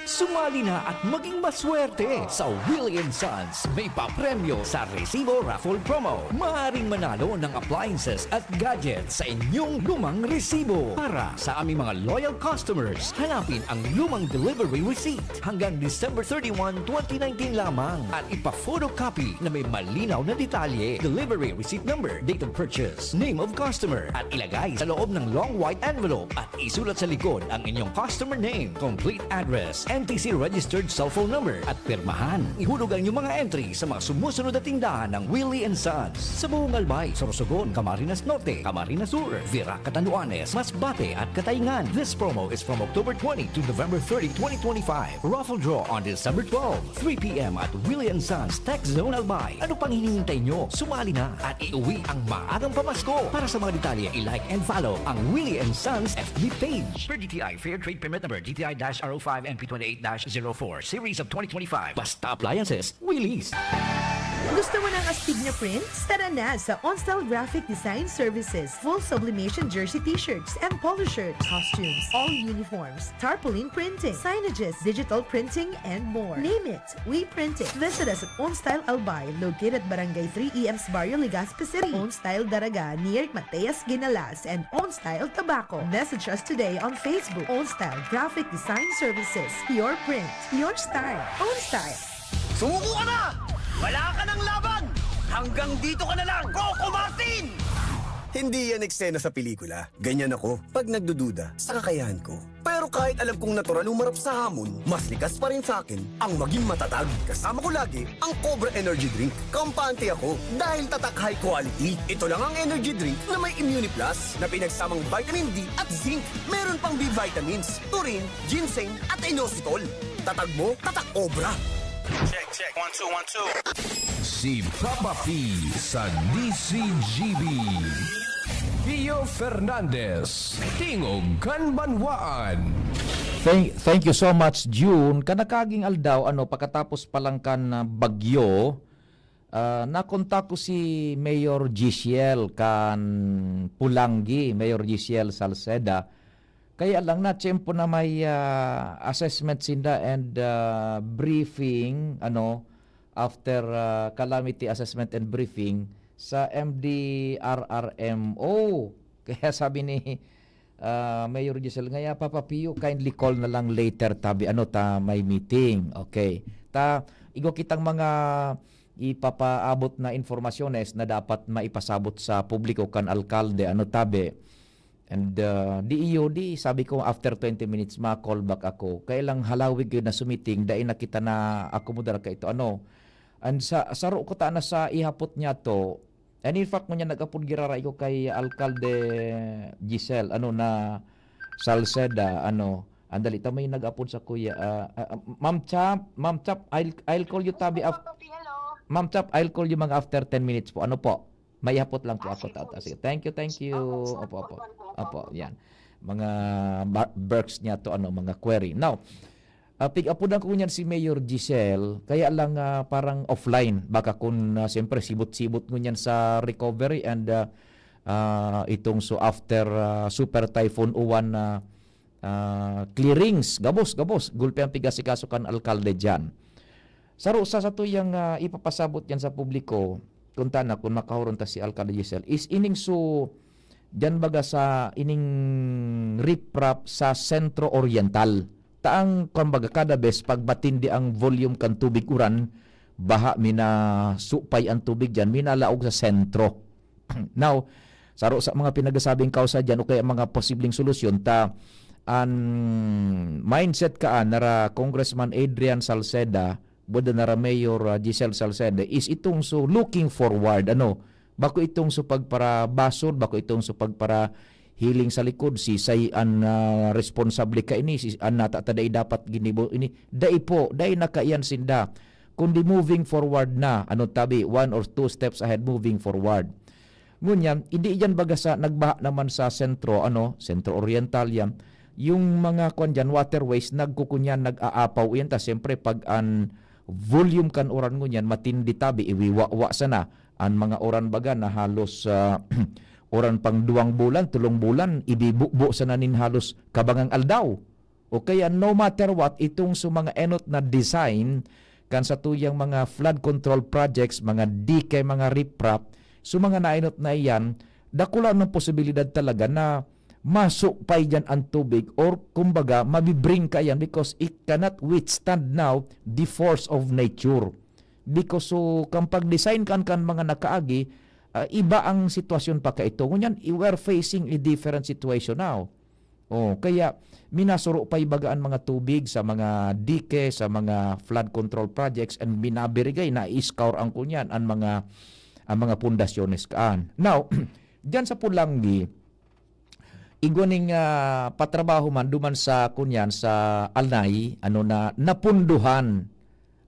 Sumali na at maging maswerte sa Willie and Sons May Papremyo sa Resibo Raffle Promo. Maaaring manalo ng appliances at gadgets sa inyong lumang resibo. Para sa aming mga loyal customers, hanapin ang lumang delivery receipt hanggang December thirty-one, twenty nineteen lamang at ipa-photocopy na may malinaw na detalye, delivery receipt number, date of purchase, name of customer, at ilagay sa loob ng long white envelope at isulat sa likod ang inyong customer name, complete address, N T C registered cellphone number, at pirmahan. Ihulog ang inyong mga entry sa mga sumusunod na tindahan ng Willie and Sons sa buong Albay, Sorsogon, Camarines Norte, Camarines Sur, Virac, Catanduanes, Masbate, at Cataingan. This promo is from October twenty to November thirty, twenty twenty-five. Raffle draw on December twelve, three p m at Willie and Sons Tech Zone Albay. Ano pang hinihintay nyo? Sumali na at iuwi ang maagang pamasko. Para sa mga detalye, i-like and follow ang Willie and Sons F B page. Per D T I Fair Trade Permit Number D T I dash R O five N P twenty-eight dash zero four, Series of twenty twenty-five. Basta Appliances, Willie's. Gusto mo ng astig na prints? Tara na sa Onstyle Graphic Design Services. Full sublimation jersey t-shirts and polo shirts, costumes, all uniforms, tarpaulin printing, signages, digital printing, and more. Name it, we print it. Visit us at Onstyle Albay, located Barangay three E X, Barrio Legazpi City. Onstyle Daraga, near Mateas Guinalas, and Onstyle Tabaco. Message us today on Facebook. Onstyle Graphic Design Services. Your print, your style. Onstyle. Sumuko ka na! Wala ka ng laban! Hanggang dito ka na lang, Coco Martin! Hindi yan eksena sa pelikula. Ganyan ako pag nagdududa sa kakayahan ko. Pero kahit alam kong natural humarap sa hamon, mas likas pa rin sa akin ang maging matatag. Kasama ko lagi ang Cobra Energy Drink. Kampante ako dahil tatak high quality. Ito lang ang energy drink na may Immune Plus na pinagsamang vitamin D at zinc. Meron pang B vitamins, taurine, ginseng at inositol. Tatag mo, tatak Cobra. Check, check. One, two, one, two. Si Papa P sa D C G B. Pio Fernandez, Tingog kan Banwaan. Thank, thank you so much, June. Kanakaging aldaw, ano, pagkatapos pa lang kan ah, bagyo, ah, nakontak ko si Mayor Giselle kan Pulanggi, Mayor Giselle Salceda. Kaya lang na tiyempo na may ah, assessment sinda and ah, briefing, ano, after ah, calamity assessment and briefing sa M D R R M O. Kaya sabi ni ah, Mayor Giselle, ngaya Papa Pio, kindly call na lang later tabi ano ta may meeting. Okay. Ta igwa kitang mga ipapaabot na informasyones na dapat maipasabot sa publiko kan alkalde ano tabi. And ah, di iyo, di sabi ko after twenty minutes ma-call back ako. Kaya lang halawig yun na sumiting, dai na kita na akomodar ka ito ano. And sa saro ko ta na sa ihapot niya to, and in fact, ngunyan nag-apod giraray ko kay Alkalde Giselle, ano na, Salceda, ano, andali ta may nag-apod sa kuya, ah, ah, Ma'am Chap, Ma'am Chap, I'll, I'll call you tabi af- Papa P, hello. Ma'am Chap, I'll call you mga after ten minutes po. Ano po? May hapot lang po Ah, ako, sige. tata. Sige. Thank you, thank you. Opo, Opo, opo. cellphone po. Opo, yan. Mga bar- Berks niya to, ano, mga query. Now, ah, pig-apudan ko niyan si Mayor Giselle, kaya lang ah, parang offline. Baka kung ah, siyempre sibot-sibot ngunyan sa recovery and ah, ah, itong so after ah, Super Typhoon Uwan na ah, clearings, gabos, gabos. Gulpi ang pigasikaso kan alkalde dyan. Saro sa satuyang ah, ipapasabot yan sa publiko, kung tana, kung makahuron ta si Alcalde Giselle, is ining su, dyan baga sa ining riprap sa Centro Oriental. Taang, kumbaga, kada bes, pag matindi ang volume kan tubig uran, baha, minasupay ang tubig dyan, minalaog sa sentro. Now, saro sa mga pinagasabing kausa dyan o kaya mga posibleng solusyon, ta an mindset kaan nara Congressman Adrian Salceda, buda nara Mayor ah, Giselle Salceda, is itong so looking forward, ano, bako itong so pagparabasod, bako itong so pagparahiling sa likod, si say an ah, responsable kaini, si an nata ta dai dapat ginibo ini, dai po, dai na kaiyan sinda, kundi moving forward na, ano tabi, one or two steps ahead, moving forward. Ngunyan, hindi yan baga sa nagbaha naman sa sentro, ano, Centro Oriental yan. Yung mga kwan dyan, waterways, nagkukunyan, nag-aapaw yan. Ta, siyempre, pag an volume kan uran ngunyan, matindi tabi, iwiwawa sana. An mga uran baga na halos ah, uran pang duwang bulan, tulong bulan, ibibubo sana nin halos kabangang aldaw. O kaya no matter what, itong sa mga enot na design kan sa tuyang mga flood control projects, mga dike, mga riprap, so mga naenot na iyan, dakula ng posibilidad talaga na masupay dyan ang tubig or kumbaga mabibring ka yan because it cannot withstand now the force of nature. Because so kang pag-design kan kan mga nakaagi, ah, iba ang sitwasyon pa kaito. Ngunyan, we're facing a different situation now. Oh, kaya minasuro pa ibaga ang mga tubig sa mga dike, sa mga flood control projects, and binabirigay na i-scour ang kunyan ang mga ang mga pundasyones kaan. Now, diyan sa Pulanggi, igwa ning ah, patrabaho man duman sa kunyan sa Alnay, ano na napunduhan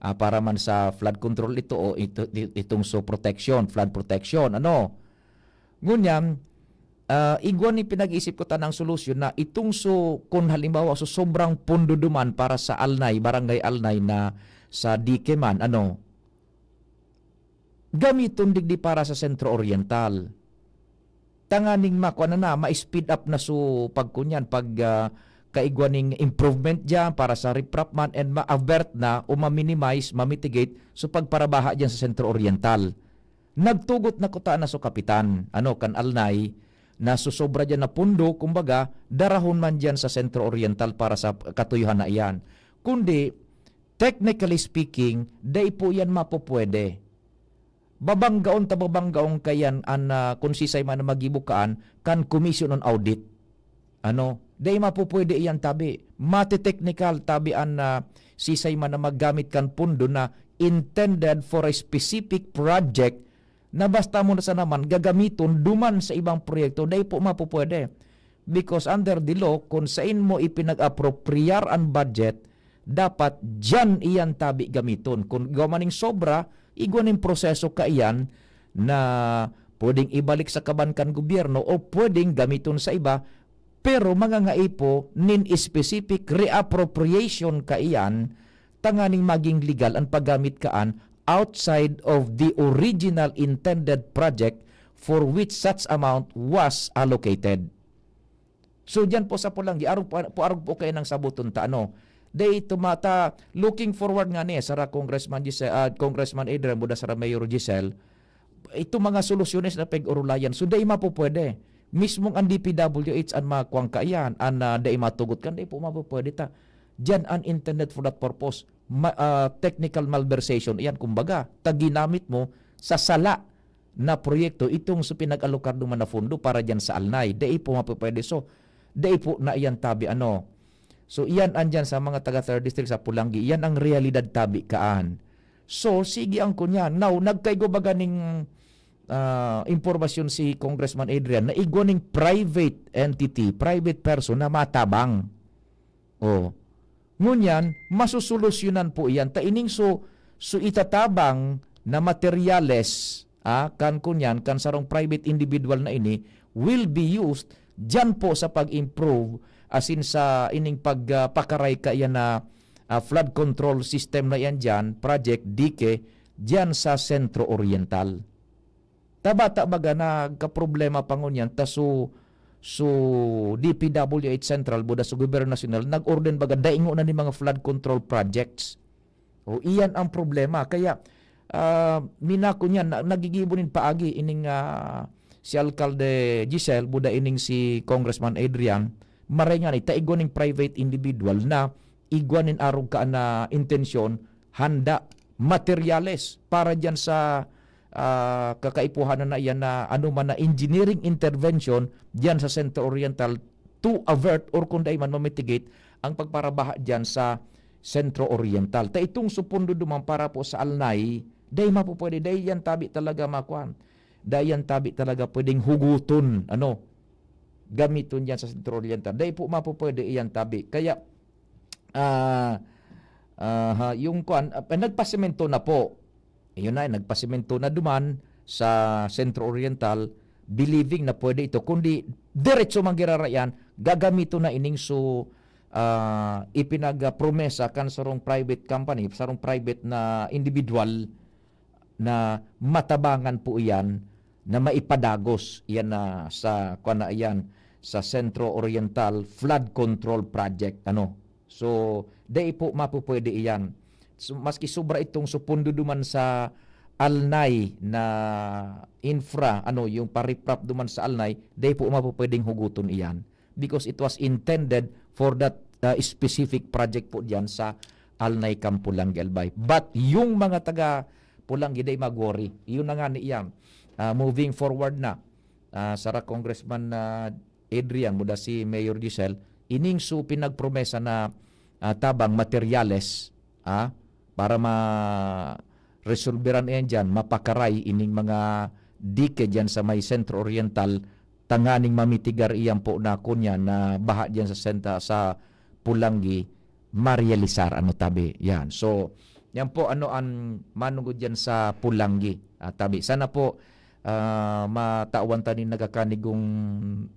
ah, para man sa flood control ito o ito, itong so protection, flood protection, ano. Ngunyan, ah, igwa ni pinag-iisip ko tanang solusyon na itong so, kung halimbawa, so sobrang pondo duman para sa Alnay, Barangay Alnay na sa dike man, ano, gamiton digdi para sa Centro Oriental. Tanganing ma, kuwan na, ma-speed up na so pagkunyan, pag ah, kaigwa ning improvement dyan para sa riprap man and ma-avert na o ma-minimize, ma-mitigate so pagparabaha dyan sa Centro Oriental. Nagtugot na kuta na so kapitan, ano, kan Alnay, na susobra dyan na pundo, kumbaga, darahon man dyan sa Centro Oriental para sa katuyuhan na iyan. Kundi, technically speaking, dai po yan mapupwede. Babanggaon ta, babanggaon kaiyan an, ah, kun sisay man an maggibo kaan kan Commission on Audit. Ano, dai mapupwede iyan tabi. Mate-technical tabi an, ah, sisay man na maggamit kan pondo na intended for a specific project na basta mo na sana man gagamiton duman sa ibang proyekto, dai po mapupwede. Because under the law, kun sain mo ipinag-apropriyar an budget, dapat diyan iyan tabi gamiton. Kun igwa man ning sobra, igwa ning proseso kaiyan na pwedeng ibalik sa kaban kan gobyerno o pwedeng gamiton sa iba, pero mangangaipo nin specific reappropriation kaiyan tanganing maging legal an paggamit kaan outside of the original intended project for which such amount was allocated. So, diyan po sa Polanggi, arog po, po, arog po kayo nang sabuton ta, ano. Dai ito mata, looking forward nga ni, sara Congressman Giselle, ah, Congressman Adrian, buda sara Mayor Giselle, ito mga solusyones na pag-urulayan. So, dai mapupwede. Mismong ang D P W H ang mga kuwang kaiyan, ang, ah, dai matugot kan, dai po mapupwede ta. Diyan ang intended for that purpose. Ma-, ah, technical malversation, iyan, kumbaga, ta ginamit mo sa sala na proyekto itong sa pinag-alokar duman na pondo para diyan sa Alnay. Dai po mapupwede. So, dai po na iyan tabi, ano. So, iyan andyan sa mga taga third district sa Polanggi. Iyan ang realidad tabi kaan. So, sige ang kunyan. Now, nagkaigo ba ganing, ah, impormasyon si Congressman Adrian na igwa ning private entity, private person na matabang? Oh. Ngunyan, masusolusyonan po iyan. Ta ining so, so itatabang na materyales, ah, kan kunyan, kan sarong private individual na ini, will be used diyan po sa pag-improve, as in sa ining pag, ah, pakaray kaiyan na, ah, flood control system na iyan diyan, project, dike, diyan sa Centro Oriental. Ta bata baga nagkaproblema pa ngunyan, ta so, so D P W H Central, buda sa Gobyerno Nasyonal, nag-order baga daingo na ni mga flood control projects. O, iyan ang problema. Kaya, ah, minako niyan, na, nagigibo nin paagi ining, ah, si Alkalde Giselle, buda ining si Congressman Adrian, maray nga ni, ta igwa ning private individual na igwa nin arog ka na intensyon, handa, materyales para diyan sa, ah, kakaipuhanan na iyan na ano man na engineering intervention diyan sa Centro Oriental to avert or kung dai man ma-mitigate ang pagparabaha diyan sa Centro Oriental. Ta itong supondo duman para po sa Alnay, dai mapupwede, dai yan tabi talaga makuan. Dai yan tabi talaga pwedeng huguton, ano, gamiton diyan sa Centro Oriental. Dai po mapupwede iyan tabi. Kaya, ah, aha, yung kuan, ah, nagpasemento na po. Ayun na, nagpasemento na duman sa Centro Oriental, believing na pwede ito. Kundi, diretso man girara yan, gagamiton na ining so, ah, ipinagpromesa kan sarong private company, sarong private na individual na matabangan po iyan na maipadagos iyan na sa, kuwan na iyan, sa Centro Oriental Flood Control Project, ano. So, dai po mapupwede iyan. So, maski sobra itong supondo duman sa Alnay na infra, ano, yung pariprap duman sa Alnay, dai po mapupwedeng huguton iyan because it was intended for that, uh, specific project po diyan sa Alnay, Campo Langgi, Albay. But yung mga taga Polanggi, dai mag-worry. Yun na nga ni iyan. Ah, moving forward na, ah, sara Congressman, ah, Adrian, muda si Mayor Giselle, ining so pinagpromesa na, ah, tabang materyales, ah, para ma-resolveran iyan diyan, mapakaray ining mga dike diyan sa may Centro Oriental, tanganing mamitigar iyan po na kunya na baha diyan sa senta-, sa Polanggi, marealisar, ano, tabi. Yan. So, yan po, ano, ang manugod yan sa Polanggi, ah, tabi. Sana po, ah, matawan ta nin nagkakanigong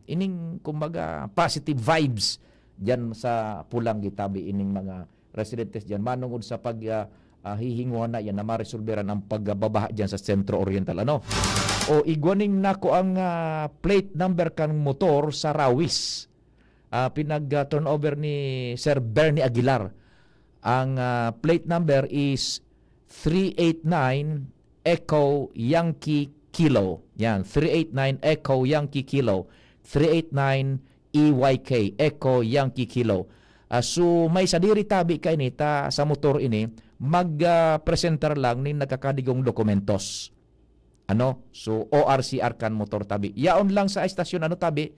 ining, kumbaga, positive vibes diyan sa Polanggi, tabi, ining mga residentes diyan. Manungod sa pag, ah, ah, hihinguhan na yan na maresolberan ang pagbabaha diyan sa Centro Oriental. Ano? O, igwa ning nako ang, ah, plate number kan motor sa Rawis. Ah, pinag, ah, turnover ni Sir Bernie Aguilar. Ang, ah, plate number is three eight nine Echo Yankee Kilo. Yan, three eight nine Echo Yankee Kilo. Three eight nine E Y K, Echo Yankee Kilo. Ah, so, may sadiri tabi kaini ta sa motor ini, mag, ah, presentar lang nin nagkakadigong dokumentos. Ano? So, O R C R kan motor tabi. Yaon lang sa estasyon, ano tabi?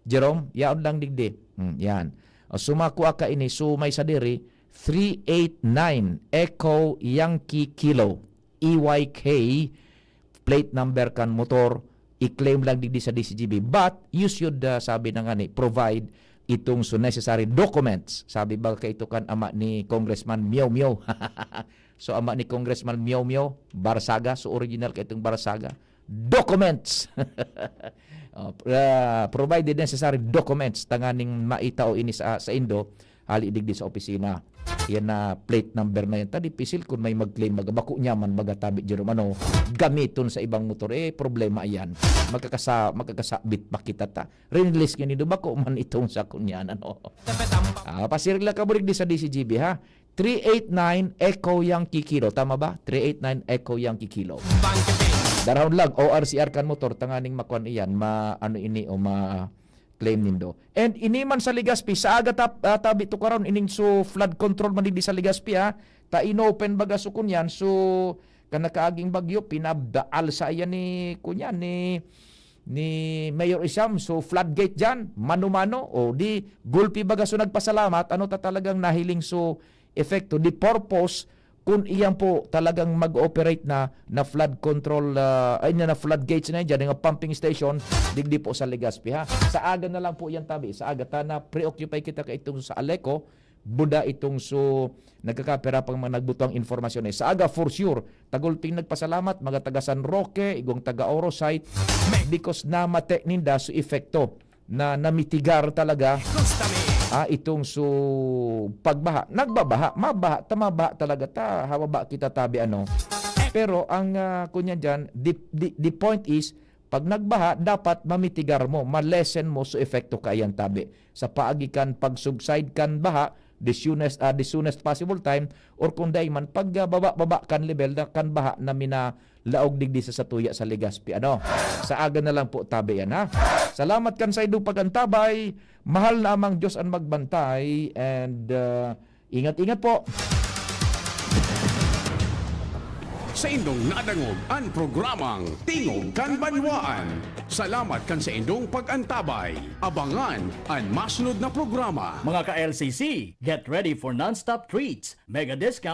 Jerome, yaon lang digdi. Hmm, yan. O, sumakwa ka ini, so may sadiri, three eight nine Echo Yankee Kilo, E Y K, plate number kan motor, i-claim lang digdi sa D C G B. But, you should, ah, sabi na nga ni, provide itong so necessary documents. Sabi ba ka ito kan ama ni Congressman Miao Miao? So, ama ni Congressman Miao Miao, Barsaga. So, original ka itong Barsaga. Documents! Oh, ah, provide the necessary documents tanganing maitao ini sa, sa indo, hali digdi sa opisina. Yan na plate number na yan. Ta dipisil kun may mag-claim, mag-, bako niya man, magatabi, Jerome, ano, gamiton sa ibang motor. Eh, problema yan. Magkakasa-, magkakasabit pa kita ta. Release niyo nindo, bako man itong sa kunyan, ano. Ah, pasiril lang ka burig di sa D C G B, ha? Three eight nine Echo Yankee Kilo. Tama ba? Three eight nine Echo Yankee Kilo. Darahon lang, O R C R kan motor, tanganing makuan iyan, ma-, ano ini, o ma-claim nindo. And ini man sa Legazpi, sa aga tap-, ah, tabi to karon, ining so flood control man digdi sa Legazpi, ha? Ta inopen baga so kunyan, so kan nakaaging bagyo, pinabdaal sa iyan ni, kunyan, ni, ni Mayor Isham. So floodgate dyan, mano-mano, o di, gulpi baga so nagpasalamat, ano ta talagang nahiling so epekto, di purpose, kung iyan po talagang mag-ooperate na, na flood control, ah, ay, na, na floodgates na yan, dyan, yung pumping station, digdi po sa Legazpi, ha. Sa aga na lang po yan, tabi. Sa aga, ta na preoccupy kita ka itong sa Aleco, buda itong so, nagkakapira pang mga nagbuto ang informasyon, eh. Sa aga, for sure, tagulping nagpasalamat, mga taga San Roque, igwang taga Oro site, because namate ninda so epekto na namitigar talaga, ah, itong so pagbaha. Nagbabaha, mabaha, ta mabaha talaga ta, hababa kita tabi ano. Pero ang, ah, kunya dyan, the, the, the point is, pag nagbaha, dapat mamitigar mo, ma-lessen mo so epekto kaiyan tabi. Sa paagi kan pag-subside kan baha, the soonest, ah, the soonest possible time, or kung dai man, pag, ah, baba-baba kan level na kan baha na mina laog digdi sa satuya sa Legazpi, ano. Sa aga na lang po tabi yan, ha. Salamat kan saindong pag-antabay. Mahal na Amang Diyos an magbantay and, uh, ingat-ingat po. Saindong nadangog an programang Tingog kan Banwaan. Salamat kan saindong pag-antabay. Abangan an masunod na programa. Mga ka-L C C, get ready for non-stop treats, mega discount,